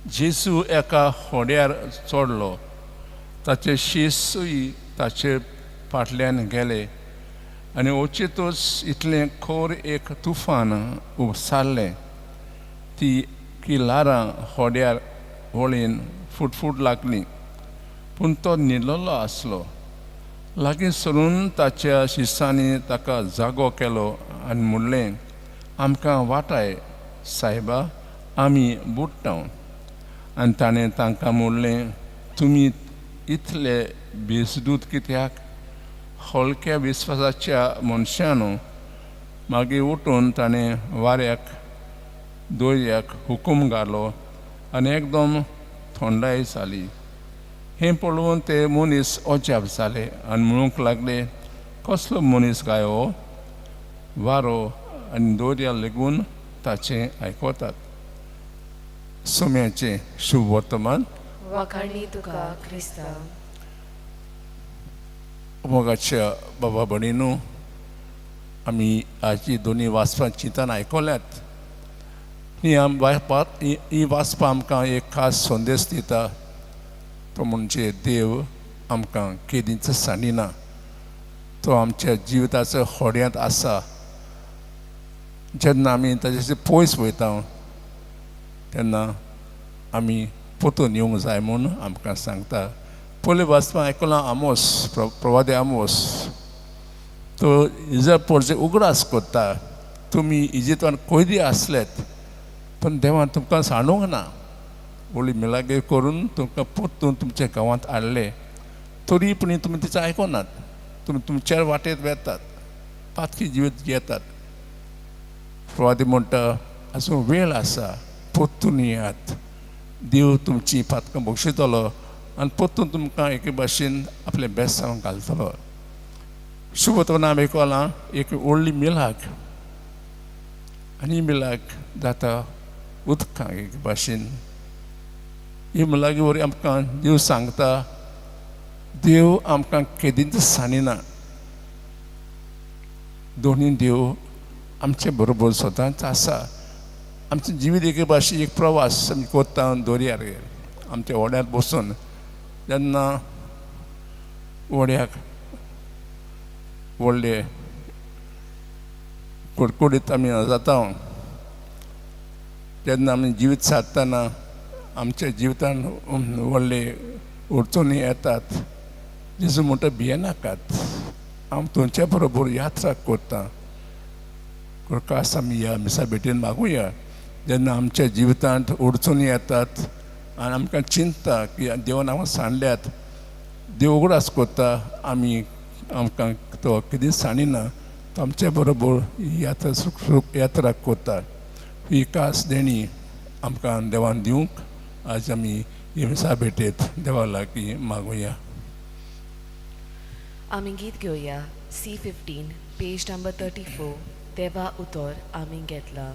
जेजू एका होड्यार चडलो, ताचे शिसूय ताचे फाटल्यान गेले आनी अचितूच इतलें खोर एक तुफान उपसारलें ती की ल्हारां होड्यार होळीन फुटफूट लागली. पूण तो न्हिदलेलो आसलो. लागीं सरून ताच्या शिसांनी ताका जागो केलो आनी म्हणलें, आमकां वाटाय सायबा, आमी बुडटा. आनी ताणें तांकां म्हणलें, तुमी इतले बेसदूत कित्याक, हलक्या विस्वासाच्या मनशानू. मागीर उठून ताणें वाऱ्याक दर्याक हुकूम घालो आनी एकदम थंडाय जाली. हें पळोवन ते मनीस अजाप जाले आनी म्हणूंक लागले, कसलो मनीस काय हो, वारो आनी दर्या लेगून ताचें आयकतात. सोम्याचें शुभ वर्तमान. वाखाणी तुका क्रिस्ता. मोगाच्या बाबा भयणीनू, आमी आजी दोनी वाचपां चिंतन आयकल्यात. ही ही वाचपा आमकां एक खास संदेश दिता, तो म्हणजे देव आमकां केदींच सांडिना, तो आमच्या जिविताचो होड्यांत आसा। जेन्ना आमी ताजे पयस वयता तेन्ना आमी परतून येवंक जाय म्हूण आमकां सांगता। पयलीं वाचपा आयकलां आमोस, प्रवादी आमोस, तो इजरायल पोरचे उगडास करता, तुमी इजिप्तान कैदी आसलेत पण देवान तुमकां सांडूंक ना, व्हडली मिलागे करून तुमकां परतून तुमच्या गांवांत हाडले, तरी पूण तुमी तिचें आयकनात, तुमी तुमच्या वाटेत वेतात, पातकी जिवीत घेतात। प्रवादी म्हणटा आजून वेळ आसा, परतून येयात, देव तुमची पातकां बक्षितलो आनी परतून तुमकां एके भाशेन आपलें बेसांव घालतलो। शुभतोना आमी आयकलां एक व्हडली मिलाग, आनी मिलाग जाता उदकां एक भाशेन। ही मिलागी वरवीं आमकां देव सांगता, देव आमकां केदींच सांडिना, दोनी देव आमचे बरोबर सदांच आसा। आमचें जिवीत एके भाशेन एक प्रवास आमी करता दर्यार, आमच्या व्हड्यांत बसून जेन्ना व्हड्याक व्हडले कुडकुडीत आमी जाता तेन्ना आमी जिवीत सादतना आमच्या जिवितान व्हडले अडचणी येतात। जेजू म्हणटा भियेनाकात, हांव तुमच्या बरोबर यात्रा करता। खास आमी ह्या मिसा भेटेन मागुया, जेन्ना आमच्या जिवितांत अडचणी येतात आनी आमकां चिंता की देवान आमकां सांडल्यात, देव उगडास करता आमी आमकां तो कितेंच सांडिना, तो आमच्या बरोबर यात्रा सुख यात्रा करता। ही खास देणी आमकां देवान दिवंक आज आमी ही मिसा भेटेत देवा लागीं मागुया। आमी गीत घेवया C15 page number 34, देवा उतर आमी घेतला।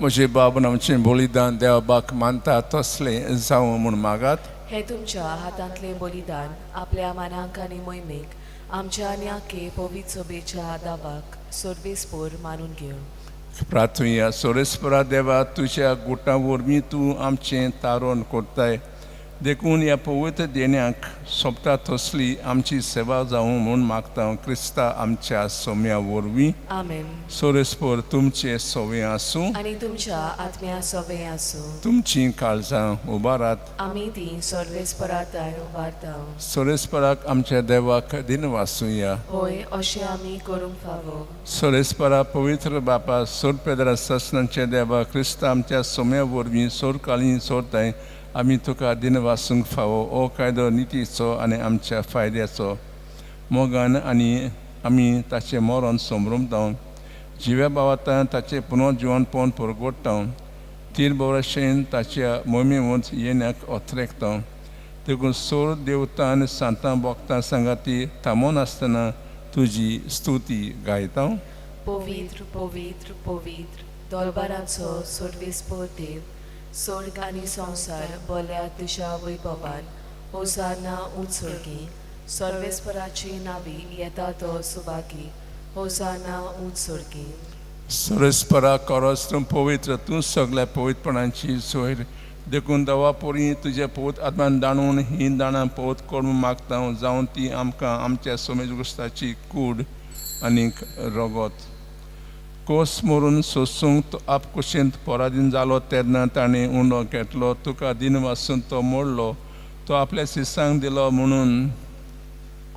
म्हजे बाबून आमचें बलिदान देवा बाक मानता तसलें जावं म्हूण मागात। हे तुमच्या हातांतलें बलिदान आपल्या मानांक आनी मोहिमेक आमच्या आनी आखे पवित्र सोबेच्या दावाक सर्वेस्पोर मानून घेवं। प्रार्थुया। सोरेस्परा देवा, तुज्या गुटां वरवीं तूं आमचें तारण करताय, देखून ह्या पवित्र देण्याक सोबता तसली आमची सेवा जावं म्हूण मागता क्रिस्ता आमच्या सोम्या वरवीं। आमेन। सोरेस्पोर तुमचे सोवे आसूं आनी तुमच्या आत्म्या सोवे आसूं। तुमची काळजां उबारात, आमी ती सर्वेस्पराताय उबारता। सोरेस्पराक आमच्या देवाक दिनवासुया। होय, अशें आमी करूंक फावो। सोरेस्परा पवित्र बापा सोर पेदरा ससनांचे देवा क्रिस्ता आमच्या सोम्या वरवीं सोर काळी सोरताय आमी तुका दिनवासूंक फावो। ओ कायदो नितीचो आनी आमच्या फायद्याचो मोगान आनी आमी ताचें मरण समरुमता, जिव्या भावांत ताचें पुनर्जिवनपण परगोडटा, तीर बरोशेन ताच्या मोहिमेंत येण्याक अत्रेकता। देखून सोर देवता आनी सांतां भक्तां सांगाती थांबोनासतना तुजी स्तुती गायता। पवित्र पवित्र पवित्र दरबाराचो सर्वेस्पोर देव, स्वर्ग आनी संवसार बोल्या तुज्या वैभवान। होसाना उंच स्वर्गी, सर्वेस्पराची नावी येता तो सुभागी। होसाना उंच स्वर्गी। सर्वेस्परा करस तूं पवित्र, तूं सगळ्या पवित्रपणाची सोयर, देखून दवा पोरी तुज्या पवित्र आत्मान दाणून ही दाणां पवित्र करूंक मागता, जावन ती आमकां आमच्या सोमेज क्रिस्ताची कूड आनीक रगत। कोस मरून सोसूंक तो आपकुशींत पराधीन जालो तेन्ना ताणें उंडो घेतलो, तुका दिनवासून तो मोडलो तो आपल्या शिसांक दिलो म्हणून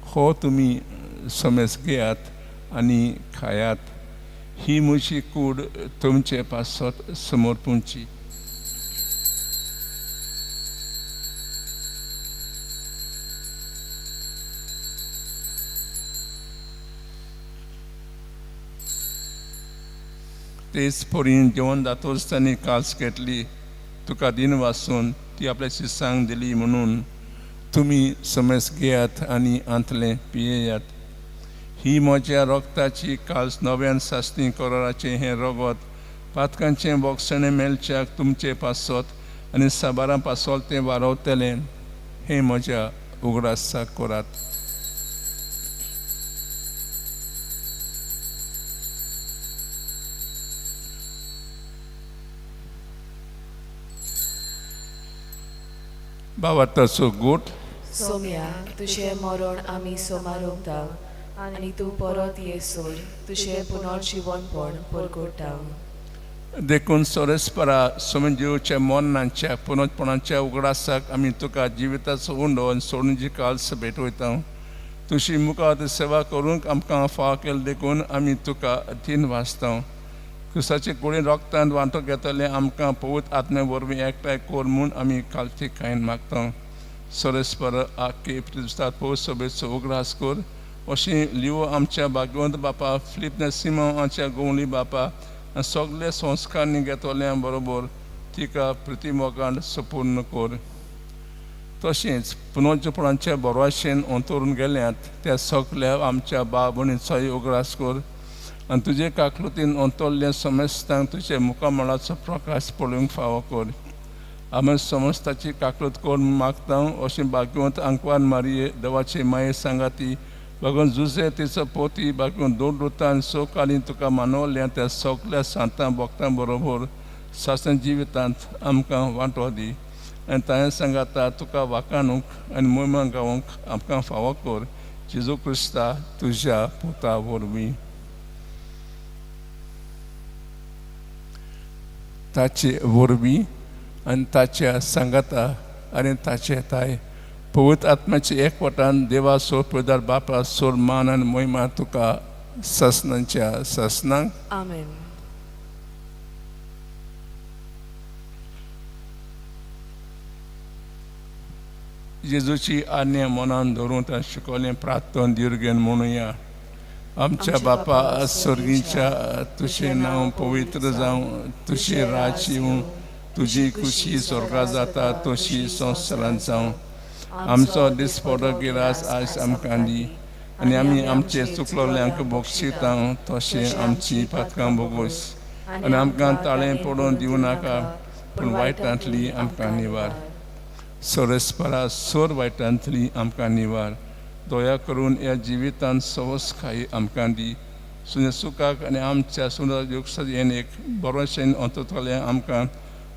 हो तुमी समेस घेयात आनी खायात. ही म्हजी कूड तुमचे पासत समर्पूंची. तेच परीन जेवण जातोच तांणी कास घेतली, तुका दिन वासून ती आपल्या शिसांक दिली म्हणून तुमी समज घेयात आनी आंतलें पियेयात. ही म्हज्या रोगताची कास नव्यान सासणी कराराचें हें रगत पातकांचें बोगसणें मेळच्याक तुमचे पासत आनी साबारां पासत तें वारवतलें. हें म्हज्या उगडासाक करात. बाबा तसो गोट सोम्या तुजें मरण आमी सोमारोगता आनी तूं परत येसर तुजें पुनर्जिवनपण परगटा. देखून सोरेस्परा सोमजीवच्या मरणाच्या पुनर्पणाच्या उगडासाक आमी तुका जिविताचो उंडो आनी सोडून काल्स भेटवयता. तुजी मुखार सेवा करूंक आमकां फाव केली देखून आमी तुका दिन वाचता. क्रिस्ताचे कुडीन रोगतान वांटो घेतले आमकां पवित्र आत्मे वरवीं एकठांय कर म्हूण आमी कालची कांय मागता. सोरेस्पर आखे क्रिस्तांत पवित्र सभेचो उगडास कर. अशें लिवो आमच्या भाग्यवंत बापा फिलीप नरसिंह आमच्या गोवली बापा आनी सगळे संस्कार घेतल्या बरोबर तिका प्रतिमोगान सपूर्ण कर. तशेंच पुनर्जपणाच्या बरोवाशेन अंतरून गेल्यात त्या सगल्या आमच्या बाब भयणीचोय उगडास कर आनी तुजे काकलुतीन अंतरल्या समेस्तांक तुजे मुखामळाचो प्रकाश पळोवंक फावो कर. आमी समस्ताची काकलूत कर मागता. अशें भाग्यवंत आंकवार मारये देवाची माये सांगाती बागून जुजे तिचो पोती बागून दोन रुतान सोकाली तुका मानवल्या त्या सगल्या सांतां भक्तां बरोबर सासन जिवितांत आमकां वांटो दी आनी ताणें सांगाता तुका वाकाणूंक आनी मोहिमा गावंक आमकां फावो कर. जेजू क्रिस्ता तुज्या पुता वरवीं. ताचे वरवीं आनी ताच्या सांगाता आनी ताचे ताय पवित्र आत्म्याचे एकवटान देवा सोर बापा सोर मान आनी मोहिमा तुका ससनांच्या ससनांक. आमेन. जेजूची आज्ञा मनान धरून ताणें शिकवलें प्रार्थन दिर्गेन म्हणुया. आमच्या बापा स्वर्गीच्या तुजें नांव पवित्र जावं, तुजें राज्य येवं, तुजी खुशी स्वर्गा जाता तशी संवसारांत जावं. आमचो दिसपडो गिरास आयज आमकां दी आनी आमी आमचे चुकलोल्यांक बक्षिता तशें आमची पातकां बोगोस आनी आमकां ताळें पडोवन दिवं नाका पूण वायटांतली आमकां निवार. सोरेस्परा सोर वायटांतली आमकां निवार. दया करून ह्या जिवितांत सवसकाय आमकां दी. सुने सुखाक आनी आमच्या सुंदर योगसाद एक बरोशेन अंततलें आमकां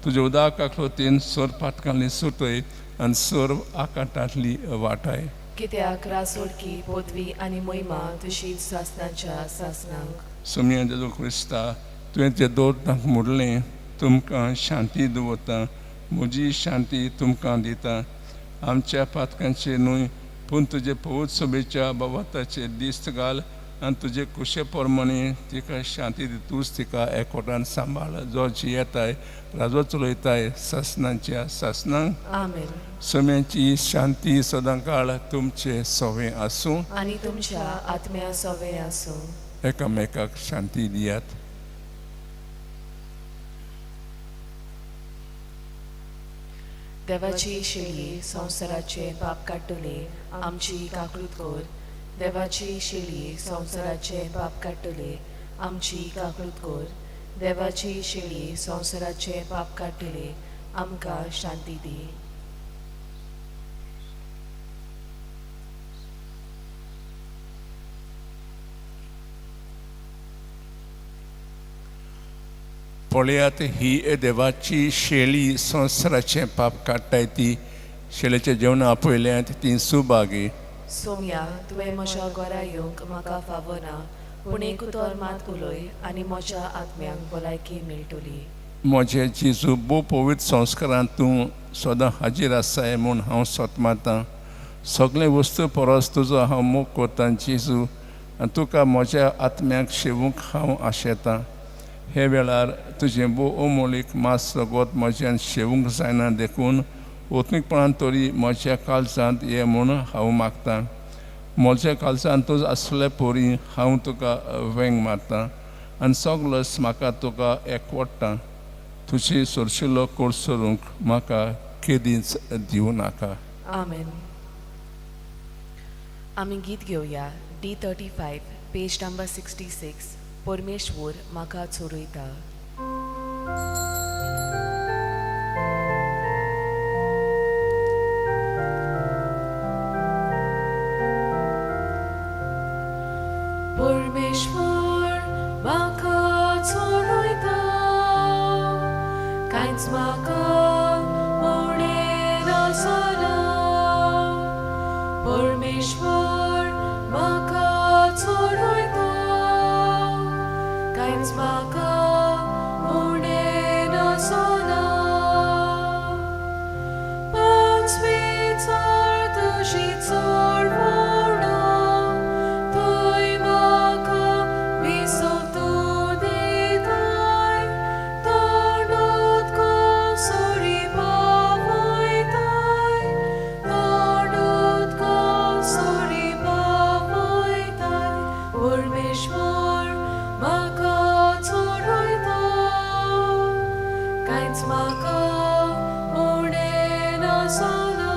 तुज्या उदका खातीर सोर पातकांतली सुटय आनी सोर आकांतांतली वाटाय. कित्याक रासोडकी पदवी आनी मोहिमा तुजी सासनाच्या सासनांक. सोमया जेजू क्रिस्ता तुवें ते दोतांक म्हणलें तुमकां शांती दवरता, म्हजी शांती तुमकां दिता. आमच्या पातकांचेर न्हय पूण तुजे पवित्र सभेच्या बाबाताचेर दिस्त घाल आनी तुजे कुशे प्रमाणे तिका शांती दितूच तिका एकवटान सांबाळ जो जियेताय राजो चलयताय सासनाच्या सासनांक. आमेन. सम्याची शांती सदांकाळ तुमचे सवे आसूं आनी तुमच्या आत्म्या सवे आसूं. एकामेकाक शांती दियात. देवाची शेळी संवसाराचे पाप काडटले आमची काकळूत कर. देवाची शेळी संवसाराचे पाप काडटले आमची काकळूत कर. देवाची शेळी संवसाराचे पाप काडटले आमकां शांती दी. पळयात ही देवाची शेळी संवसाराचें पाप काडटाय ती शेळेचें जेवण आपयल्यात ती सुभागी. सोम्या तुवें म्हज्या घरा येवंक म्हाका फावना पूण एक उतर मात उलय आनी म्हज्या आत्म्यांक भलायकी मेळटली. म्हजे जेजू भोव पवित्र संस्कारांत तूं सदां हाजीर आसाय म्हूण हांव सोतमातां. सगळे वस्तू परस तुजो हांव मोग करतां जेजू आनी तुका म्हज्या आत्म्याक शेवूंक हांव आशेतां. हे वेळार तुजें भोव अमोलीक मास रगत म्हज्यान शेवूंक जायना देखून ओतनीकपणान तरी म्हज्या काळजांत ये म्हूण हांव मागतां. म्हज्या काळजांतूच आसले परी हांव तुका वेंग मारतां आनी सगलोच म्हाका तुका एकवडटा. तुजी सोरशिलो कोर्सरूंक म्हाका केदींच दिवं नाका. आमेन. आमी गीत घेवया D 35 page number 66. परमेश्वर म्हाका चोरयता. परमेश्वर म्हाका चोरयता, कांयच म्हाका उणें नासना. परमेश्वर म्हाका चोरयता, कांयच म्हाका उणें नासना. पांचवीचार तुजी चोरवणा, थंय म्हाका विसव तूं दिताय. तोंड सरी पावयताय, तोंड सरी पावयताय. परमेश्वर म्हाका चोरयता, कांयच म्हाका उणें नासना.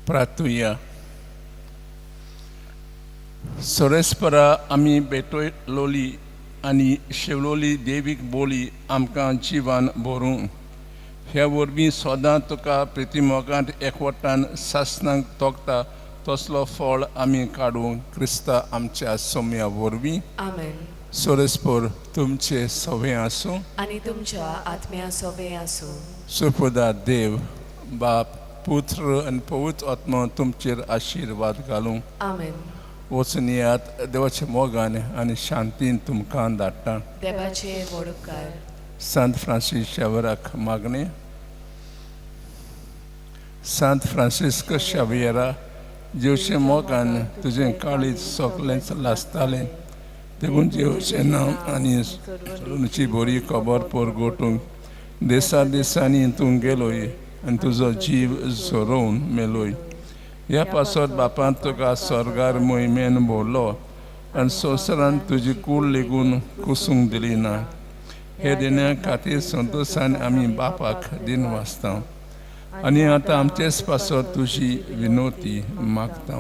प्रार्थुया. सोरेस्परा आमी भेटयलोली आनी शेवलोली देवीक बोली आमकां जिवान भरूं. ह्या वरवीं सदां तुका प्रितीमोगांत एकवटान सासणाक तोखता तसलो फळ आमी काडूं क्रिस्ता आमच्या सोम्या वरवीं. आमेन. सोरेस्पर तुमचे सवे आसूं आनी तुमच्या आत्म्या सोबे आसूं. सुपुदा देव बाप पुत्र आनी पवित्र आत्मा तुमचेर आशिर्वाद घालूं. आमेन. वचून येयात देवाच्या मोगान आनी शांतीन तुमकां धाडटा. देवाचे व्हड उपकार. सांत फ्रांसीस शावराक मागणें. सांत फ्रांसिस्क शावियरा, जेवचे मोगान तुजें काळीज सगळेंच लासतालें देखून जेवचें नांव आनी चलूनची बरी खबर परगटूंक दिसा दिसांनी तूं गेलोय आनी तुजो जीव झरोवन मेलोय. ह्या पासत बापान तुका स्वर्गार मोहिमेन भरलो आनी संवसारान तुजी कूड लेगून कुसूंक दिली ना. हे देण्या खातीर संतोशान आमी बापाक दिन वाचता आनी आतां आमचेच पासत तुजी विनोती मागता.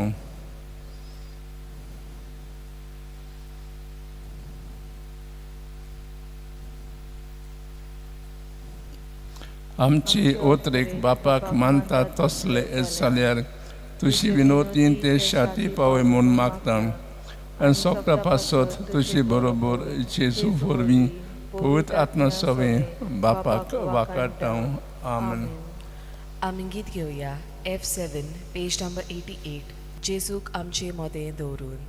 आमची ओतरेक बापाक मानता तसले जाल्यार तुजी विनोतीन ते शाती पावय म्हूण मागता आनी सोगटा पासत तुजे बरोबर जेजू वरवीं पवित्र आत्मा सवें बापाक वाकाडटा. आमेन. आमी गीत घेवया F7 page number 88. जेजूक आमचे मोदें दवरून.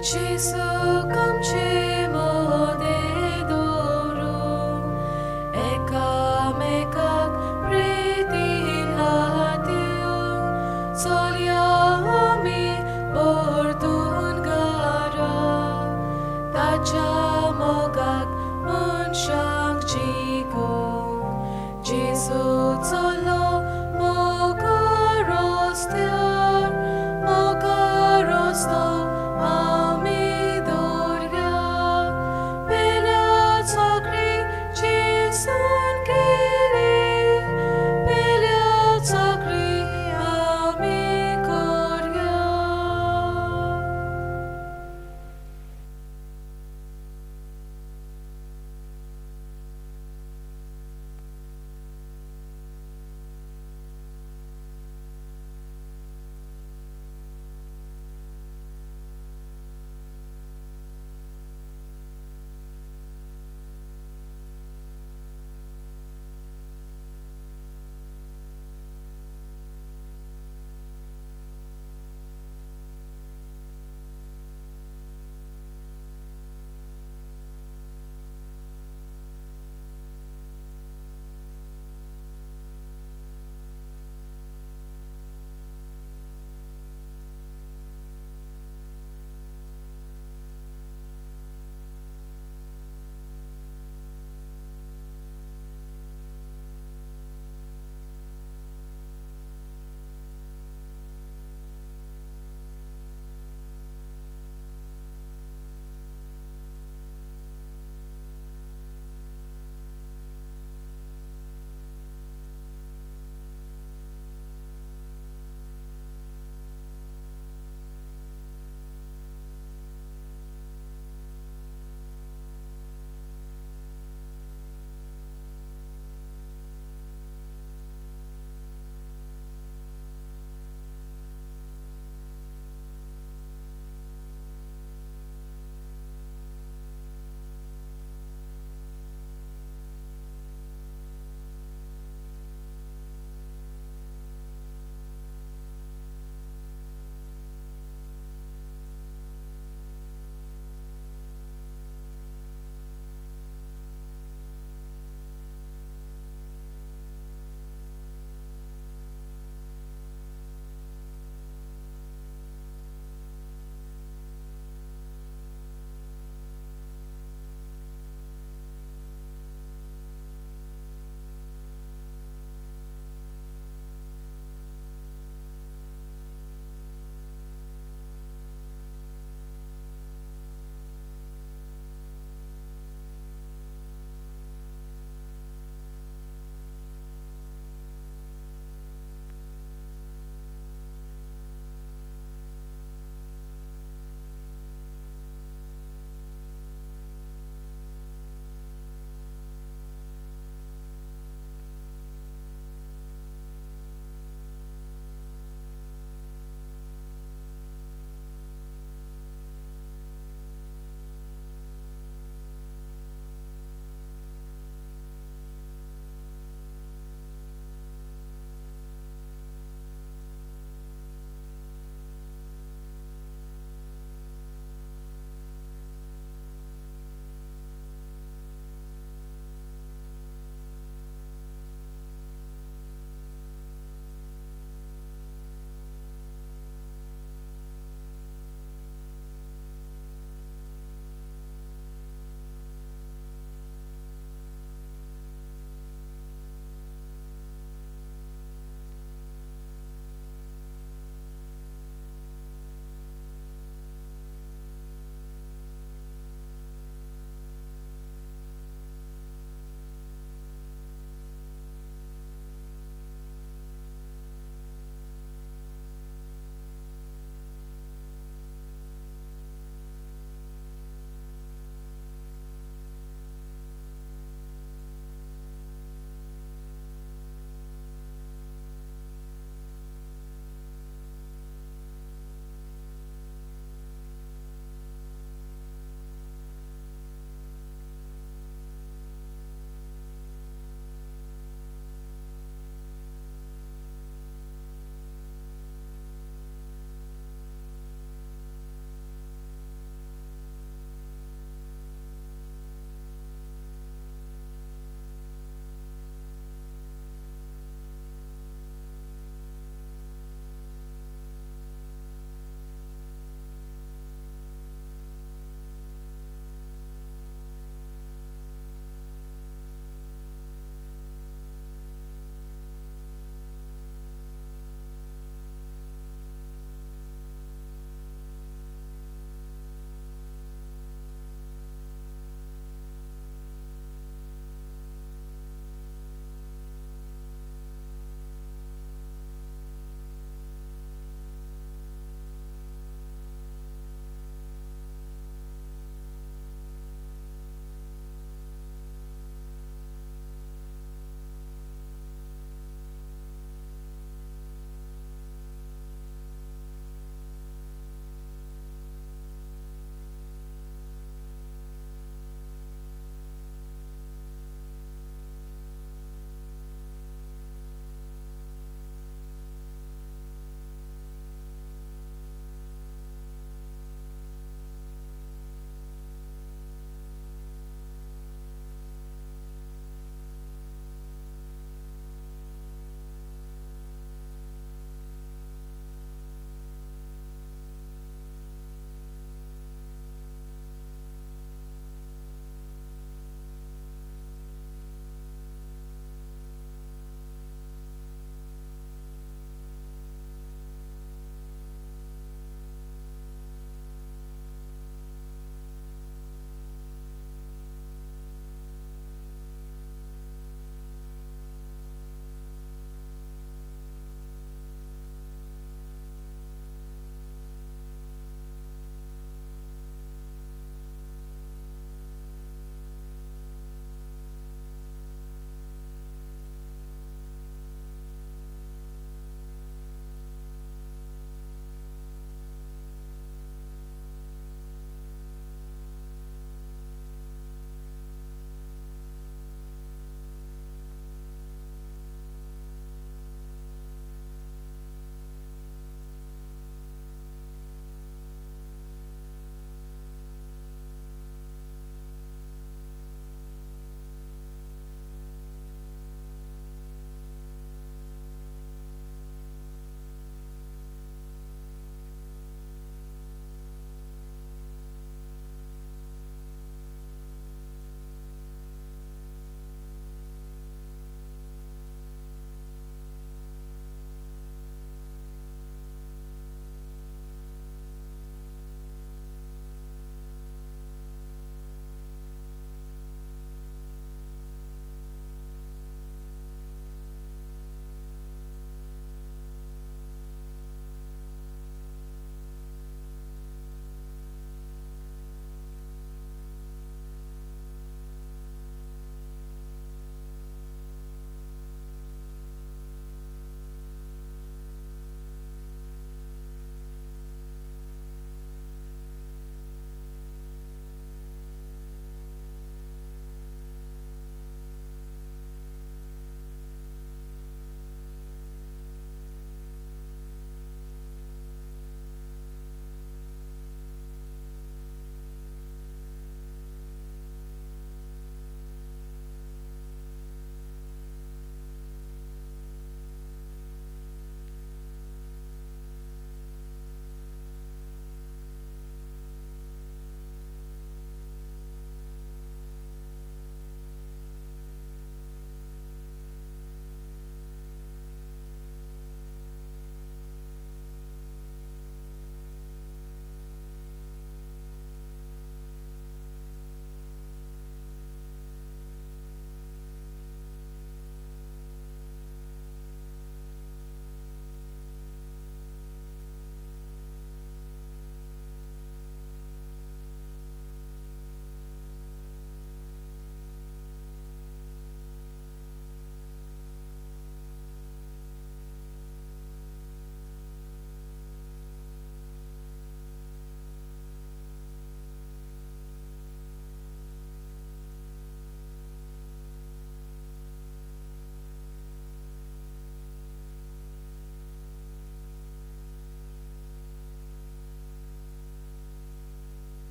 जेजूक आमचे मोदें दवरून, एकामेकाक प्रितीन हात दिवन चलया आमी परतून घरा. ताच्या मोगाक मन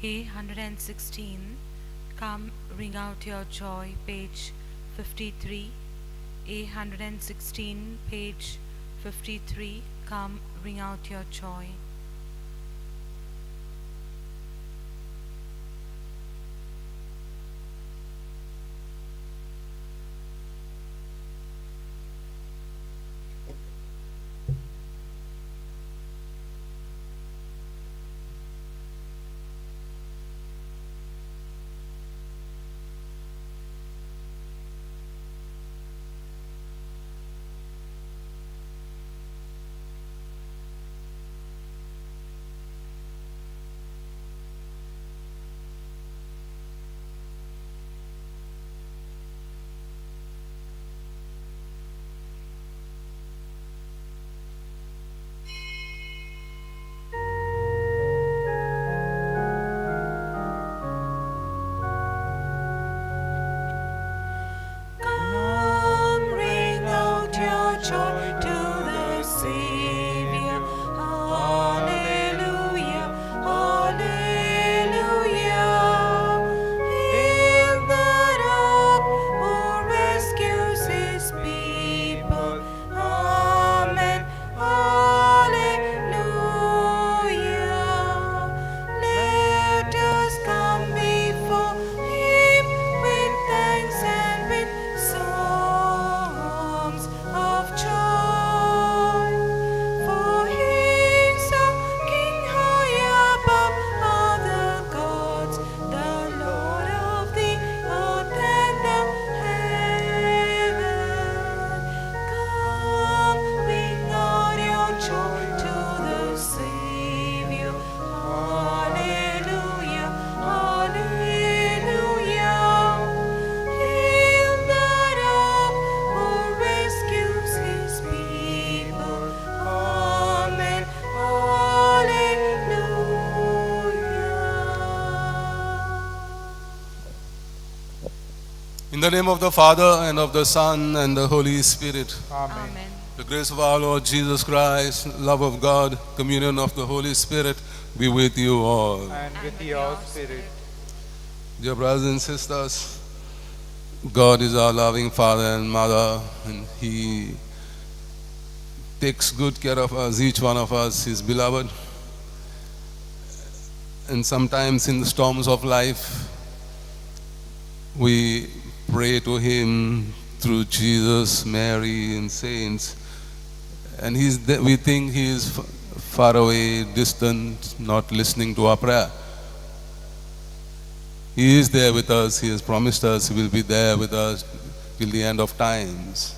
A116, Come Ring Out Your Joy, page 53. A116, page 53, Come Ring Out Your Joy. Come, ring out your joy to the Savior. Hallelujah, hallelujah. Hail the Rock who rescues his people. Amen, hallelujah. Let us come before him with thanks and with songs of joy. For he is our King high above other gods, the Lord of the earth and the heaven. Come, ring out your joy to the Savior. Hallelujah, hallelujah. Hail the Rock who rescues his people. Amen, hallelujah. In the name of the Father, and of the Son, and the Holy Spirit. Amen. The grace of our Lord Jesus Christ, love of God, communion of the Holy Spirit be with you all. And with your spirit. Dear brothers and sisters, God is our loving Father and Mother, and He takes good care of us, each one of us, His beloved. And sometimes in the storms of life, we pray to Him through Jesus, Mary, and saints. And we think He is far away, distant, not listening to our prayer. He is there with us. He has promised us He will be there with us till the end of times.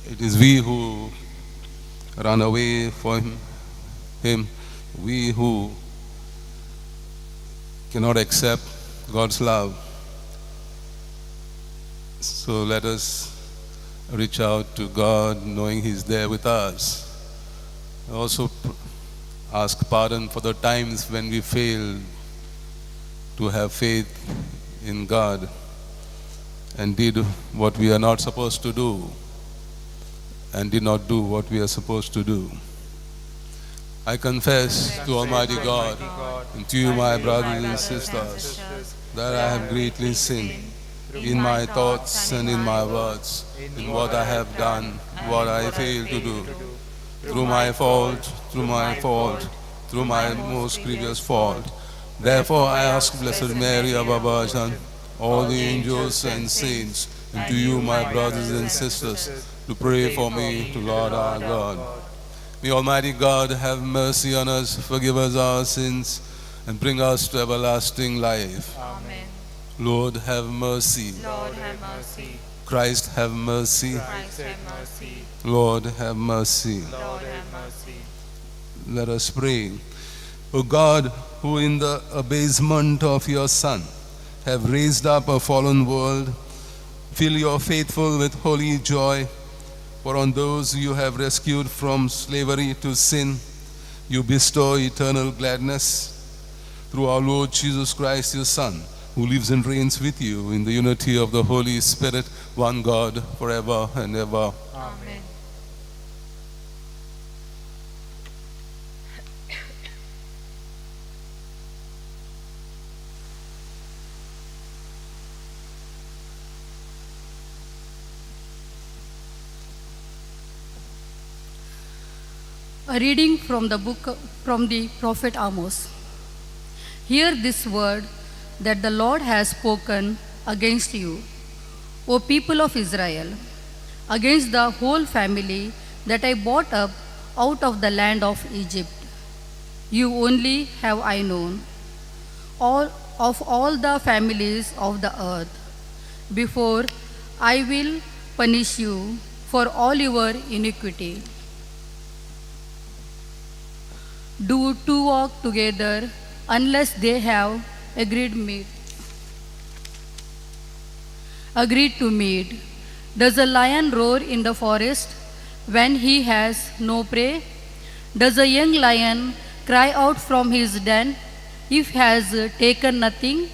It is we who run away from Him, we who cannot accept God's love. So let us reach out to God, knowing He's there with us. Also ask pardon for the times when we failed to have faith in God and did what we are not supposed to do and did not do what we are supposed to do. I confess to Almighty God and to you, my brothers and sisters, that I have greatly sinned in my thoughts and in my words, in what I have done, what I failed to do, through my fault, through my fault, through my most grievous fault. Therefore I ask Blessed Mary, our Virgin, all the angels and saints, and to you, my brothers and sisters, to pray for me to Lord our God. May Almighty God have mercy on us, forgive us our sins, and bring us to everlasting life. Amen. Lord, have mercy. Lord, have mercy. Christ, have mercy. Christ, have mercy. Lord, have mercy. Lord, have mercy. Let us pray. O God, who in the abasement of your Son have raised up a fallen world, fill your faithful with holy joy, for on those you have rescued from slavery to sin, you bestow eternal gladness. Through our Lord Jesus Christ, your Son, who lives and reigns with you in the unity of the Holy Spirit, one God, forever and ever. Amen. A reading from the book from the prophet Amos. Hear this word that the Lord has spoken against you, O people of Israel, against the whole family that I brought up out of the land of Egypt. You only have I known, all of all the families of the earth. Before I will punish you for all your iniquity. Do two walk together unless they have agreed to meet? Does a lion roar in the forest when he has no prey? Does a young lion cry out from his den if he has taken nothing?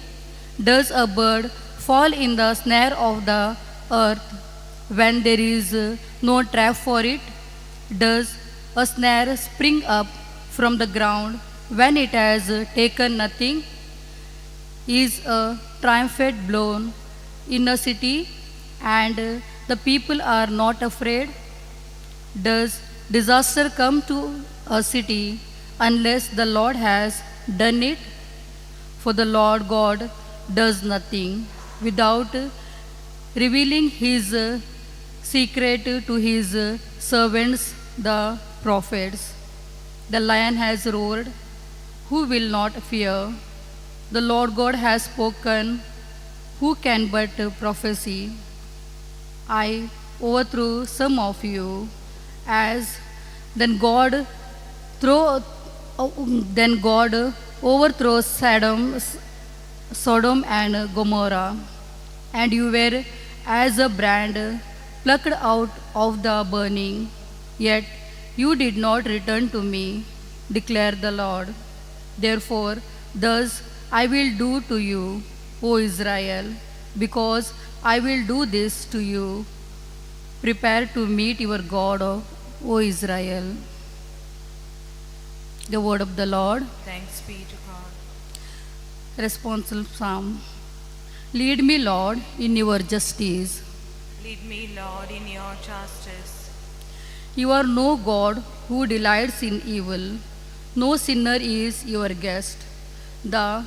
Does a bird fall in the snare of the earth when there is no trap for it? Does a snare spring up from the ground when it has taken nothing? Is a trumpet blown in a city and the people are not afraid? Does disaster come to a city unless the Lord has done it? For the Lord God does nothing without revealing his secret to his servants, the prophets. The lion has roared, who will not fear? The Lord God has spoken, who can but prophesy? I overthrew some of you, as then God overthrows Sodom and Gomorrah, and you were as a brand plucked out of the burning, yet you did not return to me, declared the Lord. Therefore, thus I will do to you, O Israel, because I will do this to you. Prepare to meet your God, O Israel. The word of the Lord. Thanks be to God. Responsive Psalm. Lead me, Lord, in your justice. Lead me, Lord, in your justice. You are no God who delights in evil. No sinner is your guest. The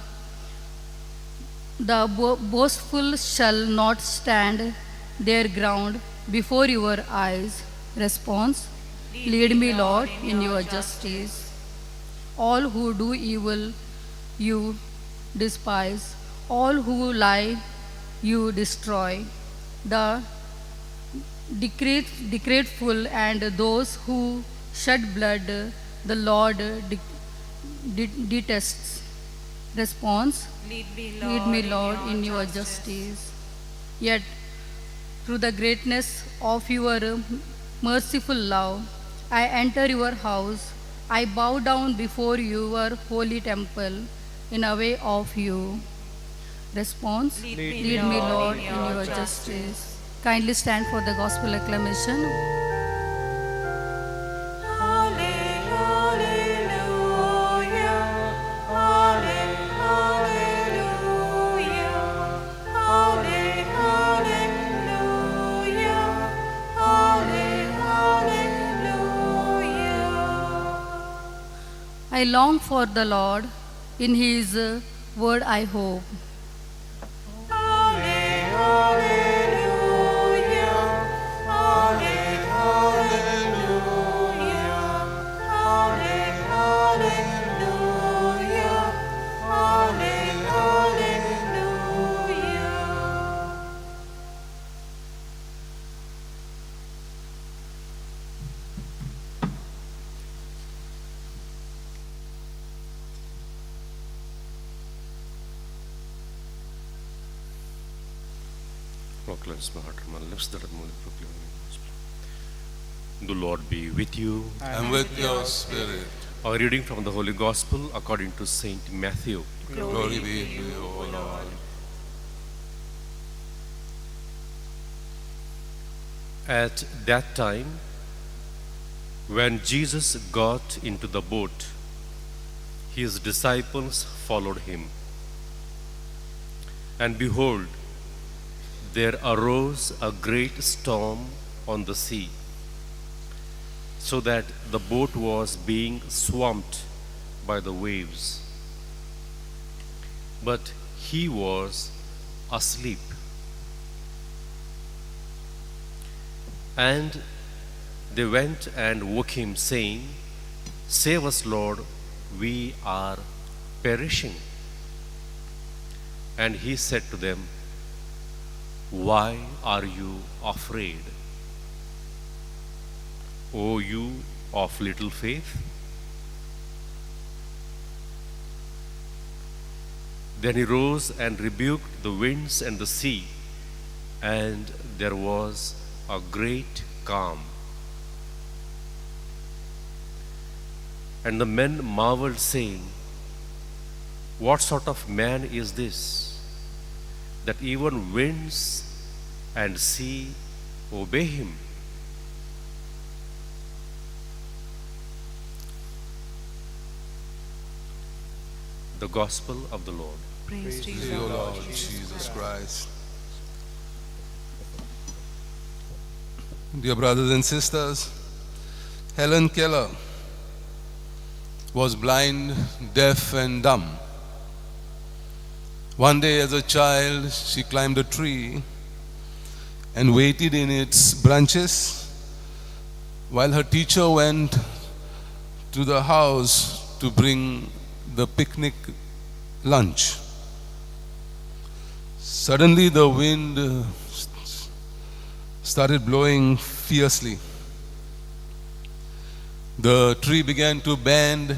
boastful shall not stand their ground before your eyes. Response. Lead me, Lord, in your justice. All who do evil, you despise. All who lie, you destroy. The deceitful and those who shed blood, the Lord detests. Response. Lead me, Lord, in your justice. Yet, through the greatness of your merciful love, I enter your house. I bow down before your holy temple in a way of you. Response. Lead me, Lord, in your justice. Kindly stand for the gospel acclamation. I long for the Lord, in his word I hope. The Lord be with you. And with your spirit. A reading from the Holy Gospel according to Saint Matthew. Glory be to you, O Lord. At that time, when Jesus got into the boat, his disciples followed him. And behold, there arose a great storm on the sea, so that the boat was being swamped by the waves. But he was asleep. And they went and woke him, saying, "Save us, Lord, we are perishing." And he said to them, "Why are you afraid, O you of little faith?" Then he rose and rebuked the winds and the sea, and there was a great calm. And the men marveled, saying, "What sort of man is this, that even winds and sea obey him?" The Gospel of the Lord. Praise to To you, you, Lord Jesus Christ. Dear brothers and sisters, Helen Keller was blind, deaf, and dumb. One day as a child, she climbed a tree and waited in its branches while her teacher went to the house to bring the picnic lunch. Suddenly the wind started blowing fiercely. The tree began to bend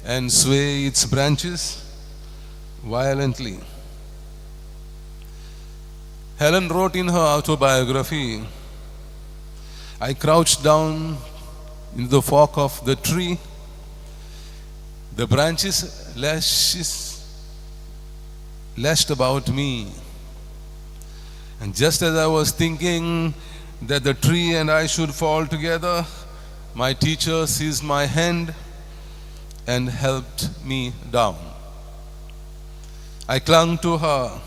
and sway its branches violently. Helen wrote in her autobiography, "I crouched down in the fork of the tree. The branches lashed about me. And just as I was thinking that the tree and I should fall together, my teacher seized my hand and helped me down. I clung to her,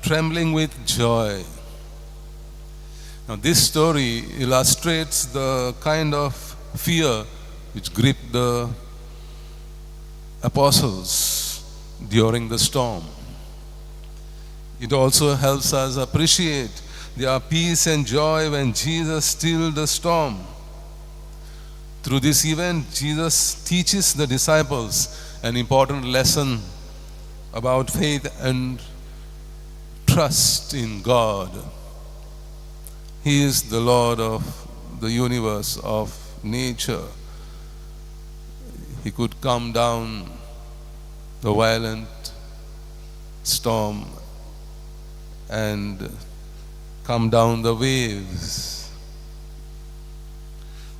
trembling with joy." Now, this story illustrates the kind of fear which gripped the apostles during the storm. It also helps us appreciate their peace and joy when Jesus stilled the storm. Through this event, Jesus teaches the disciples an important lesson about faith and trust in God. He is the Lord of the universe, of nature. He could calm down the violent storm and calm down the waves.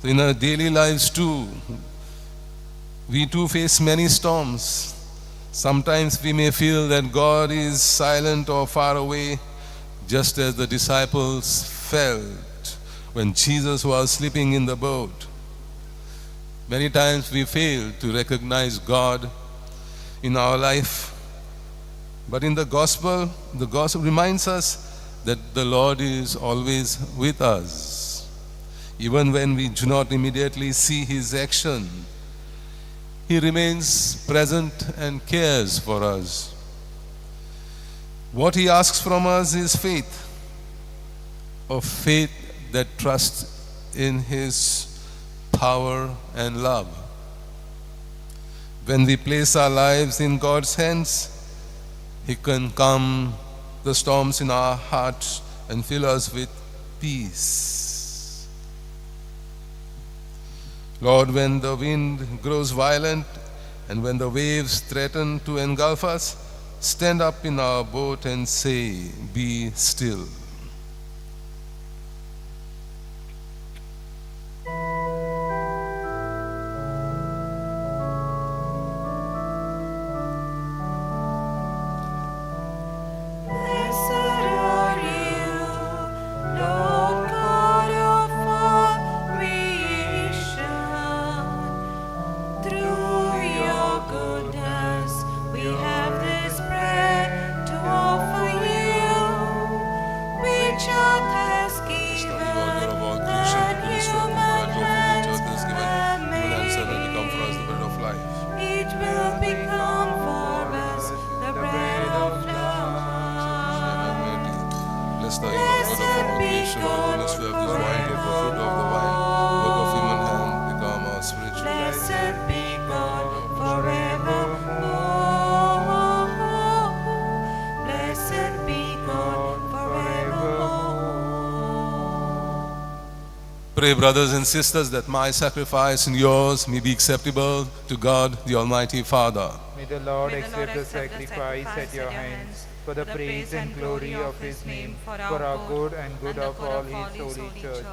So in our daily lives too, we too face many storms. Sometimes we may feel that God is silent or far away, just as the disciples felt when Jesus was sleeping in the boat. Many times we fail to recognize God in our life. But in the gospel reminds us that the Lord is always with us. Even when we do not immediately see His action, He remains present and cares for us. What He asks from us is faith, a faith that trusts in His power and love. When we place our lives in God's hands, He can calm the storms in our hearts and fill us with peace. Lord, when the wind grows violent and when the waves threaten to engulf us, stand up in our boat and say, "Be still." We have this bread to offer you. Pray, brothers and sisters, that my sacrifice and yours may be acceptable to God, the Almighty Father. May the Lord accept the sacrifice at your hands, for the praise and glory of his name, for our good and good of all his holy church.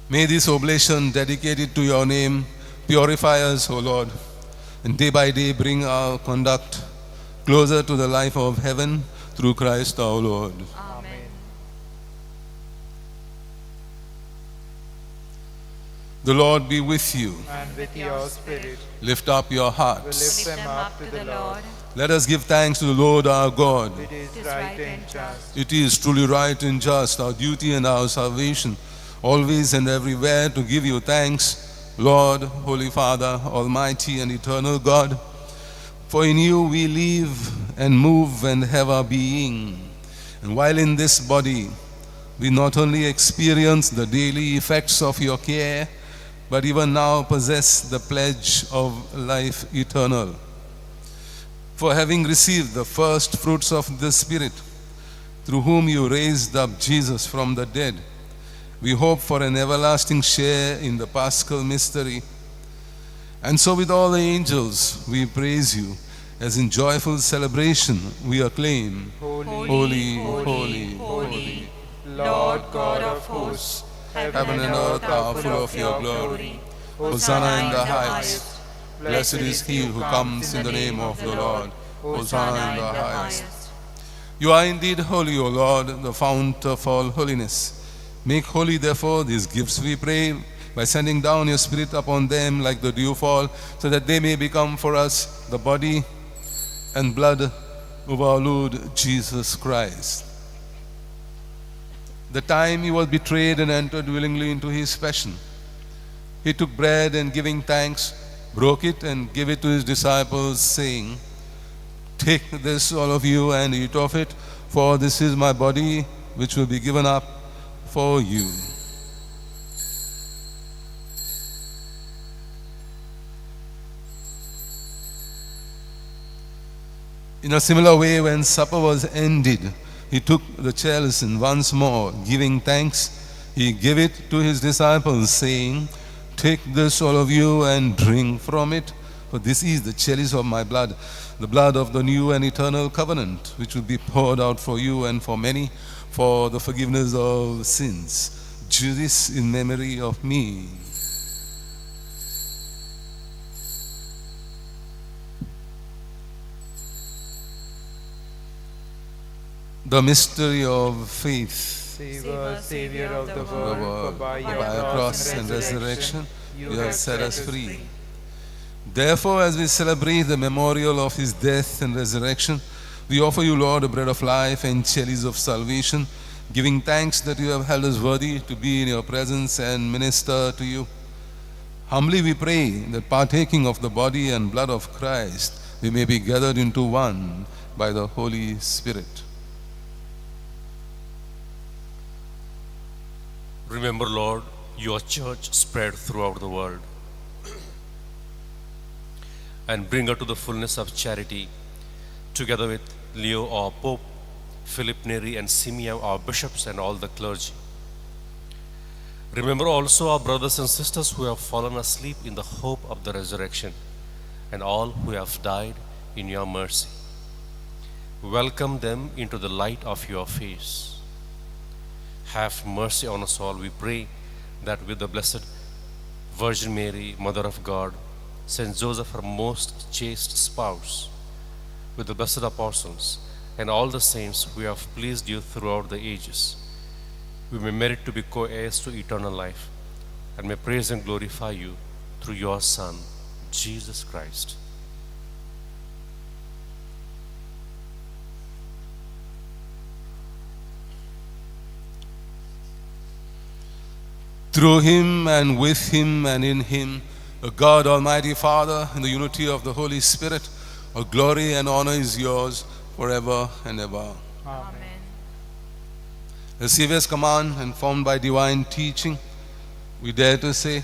May this oblation dedicated to your name purify us, O Lord, and day by day bring our conduct closer to the life of heaven through Christ our Lord. Amen. The Lord be with you. And with your spirit. Lift up your hearts. We lift them up to the Lord. Let us give thanks to the Lord our God. It is right and just. It is truly right and just, our duty and our salvation, always and everywhere to give you thanks, Lord, Holy Father, Almighty and eternal God. For in you we live and move and have our being. And while in this body, we not only experience the daily effects of your care, but even now possess the pledge of life eternal. For having received the first fruits of the Spirit, through whom you raised up Jesus from the dead, we hope for an everlasting share in the Paschal mystery. And so with all the angels we praise you, as in joyful celebration we acclaim, Holy, holy, holy, holy, Lord God of hosts, heaven and earth are full of your glory. Hosanna in the highest. Blessed is he who comes in the name of the Lord. Hosanna in the highest. You are indeed holy, O Lord, the fount of all holiness. Make holy, therefore, these gifts, we pray, by sending down your Spirit upon them like the dewfall, so that they may become for us the body and blood of our Lord Jesus Christ. The time he was betrayed and entered willingly into his passion, he took bread and, giving thanks, broke it and gave it to his disciples, saying, "Take this, all of you, and eat of it, for this is my body, which will be given up for you." In a similar way, when supper was ended, he took the chalice and once more, giving thanks, he gave it to his disciples, saying, "Take this, all of you, and drink from it, for this is the chalice of my blood, the blood of the new and eternal covenant, which will be poured out for you and for many for the forgiveness of sins. Do this in memory of me." The mystery of faith. Save us, Savior of the world, for by your cross and resurrection you have set us free. Therefore, as we celebrate the memorial of his death and resurrection, we offer you, Lord, a bread of life and chalice of salvation, giving thanks that you have held us worthy to be in your presence and minister to you. Humbly we pray that, partaking of the body and blood of Christ, we may be gathered into one by the Holy Spirit. Remember, Lord, your church spread throughout the world, and bring her to the fullness of charity, together with Leo, our Pope, Philip Neri and Simeon, our bishops, and all the clergy. Remember also our brothers and sisters who have fallen asleep in the hope of the resurrection, and all who have died in your mercy. Welcome them into the light of your face. Have mercy on us all, we pray, that with the Blessed Virgin Mary, Mother of God, Saint Joseph, her most chaste spouse, with the blessed apostles and all the saints who have pleased you throughout the ages, we may merit to be co-heirs to eternal life, and may praise and glorify you through your Son, Jesus Christ. Through him and with him and in him, O God, Almighty Father, in the unity of the Holy Spirit, all glory and honor is yours forever and ever. Amen. The Savior's command, informed by divine teaching, we dare to say,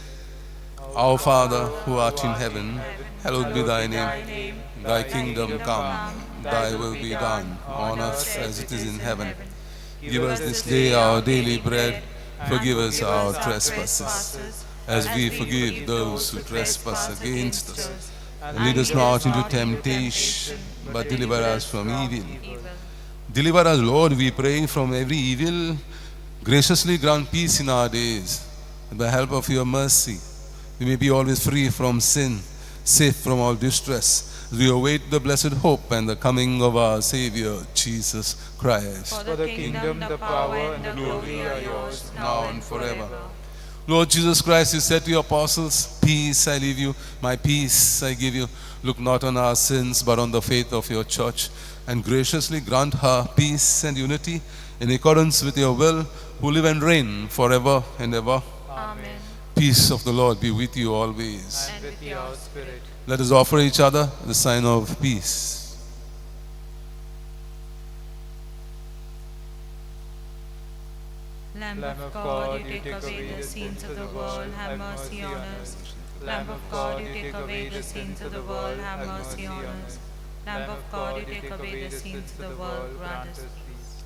Our Father, who art in heaven, hallowed be thy name. Thy kingdom come, thy will be done, on earth as it is in heaven. Give us this day our daily bread, Forgive us our trespasses, as we forgive those who trespass against us. And lead us not into temptation, but deliver us from evil. Deliver us, Lord, we pray, from every evil. Graciously grant peace in our days. With the help of your mercy, we may be always free from sin, safe from all distress, as we await the blessed hope and the coming of our Savior, Jesus Christ. For the kingdom, the power, and the glory are yours, now and forever. Lord Jesus Christ, you said to your apostles, "Peace I leave you, my peace I give you. Look not on our sins, but on the faith of your church, and graciously grant her peace and unity in accordance with your will, who live and reign forever and ever." Amen. Peace of the Lord be with you always. And with your spirit. Let us offer each other the sign of peace. Lamb of God, you take away the sins of the world, have mercy on us. Lamb of God, you take away the sins of the world, have mercy on us. Lamb of God, you take away the sins of the world, grant us peace.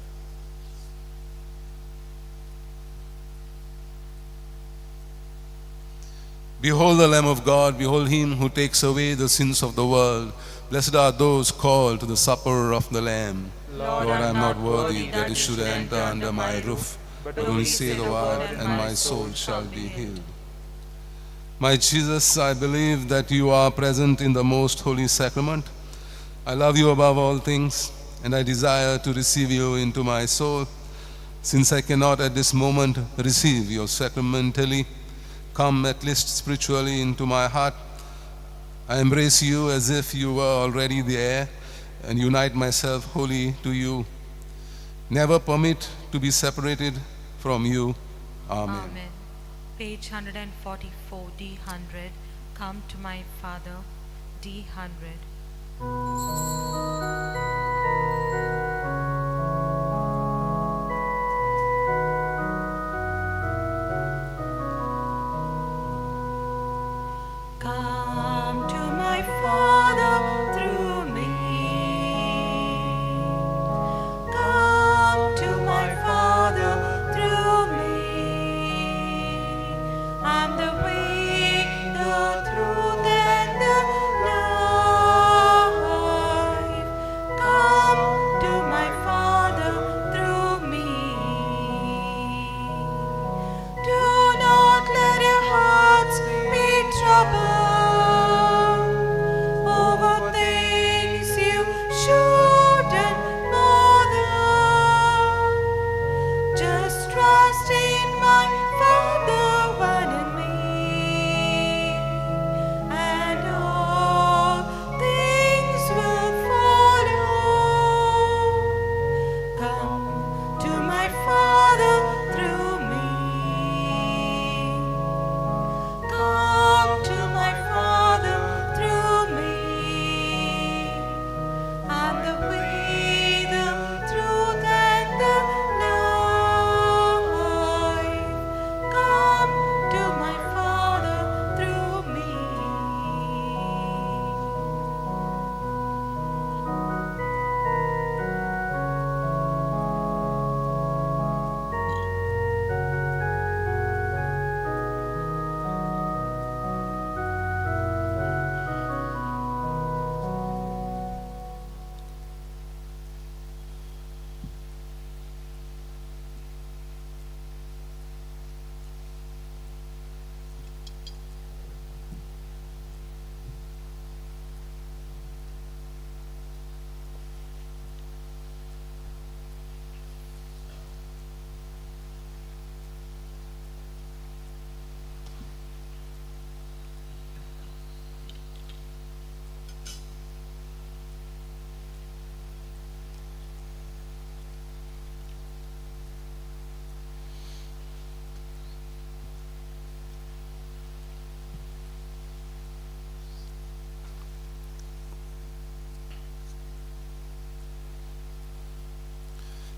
Behold the Lamb of God, behold him who takes away the sins of the world. Blessed are those called to the supper of the Lamb. Lord, Lord, I am not worthy that you should enter under my roof, but only say the word, and my soul shall be healed. My Jesus, I believe that you are present in the most holy sacrament. I love you above all things, and I desire to receive you into my soul. Since I cannot at this moment receive you sacramentally, come at least spiritually into my heart. I embrace you as if you were already there and unite myself wholly to you. Never permit to be separated from you. Amen. Amen. Page 144, D100. Come to my Father, D100. Come to my Father through me. Come to my Father through me. I'm the way, the truth, and the life. Come to my Father through me. Do not let your hearts be troubled over things you shouldn't bother. Just trust in my Father, one in me, and all things will follow. Come to my Father through me. Come to my Father through me. I'm the way, the truth, and the life. Come to my Father through me.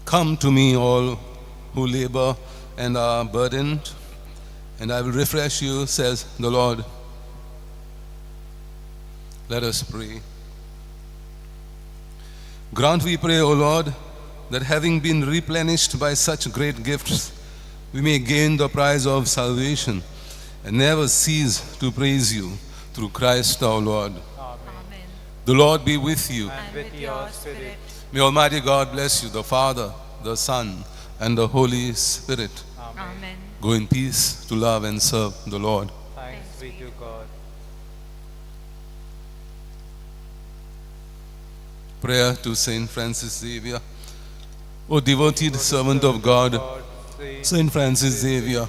Come to me, all who labor and are burdened, and I will refresh you, says the Lord. Let us pray. Grant, we pray, O Lord, that having been replenished by such great gifts, We may gain the prize of salvation and never cease to praise you through Christ our Lord. Amen. The Lord be with you. And with your spirit. May Almighty God bless you, the Father, the Son, and the Holy Spirit. Amen. Go in peace to love and serve the Lord. Thanks be to God. Prayer to Saint Francis Xavier. O devoted servant of God, Saint Francis Xavier,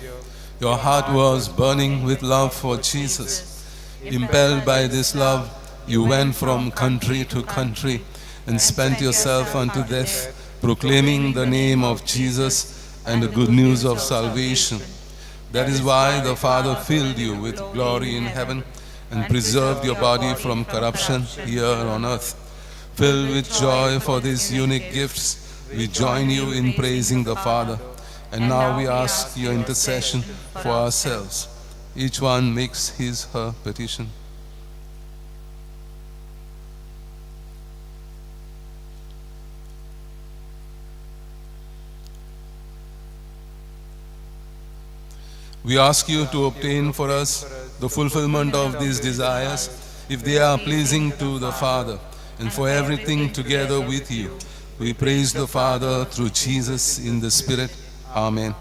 your heart was burning with love for Jesus. Impelled by this love, you went from country to country and spent yourself unto death, proclaiming the name of Jesus and the good news of salvation. That is why the Father filled you with glory in heaven and preserved your body from corruption here on earth. Filled with joy for these unique gifts, we join you in praising the Father. And now we ask your intercession for ourselves. Each one makes his her petition. We ask you to obtain for us the fulfillment of these desires, if they are pleasing to the Father, and for everything together with you. We praise the Father through Jesus in the Spirit. Amen.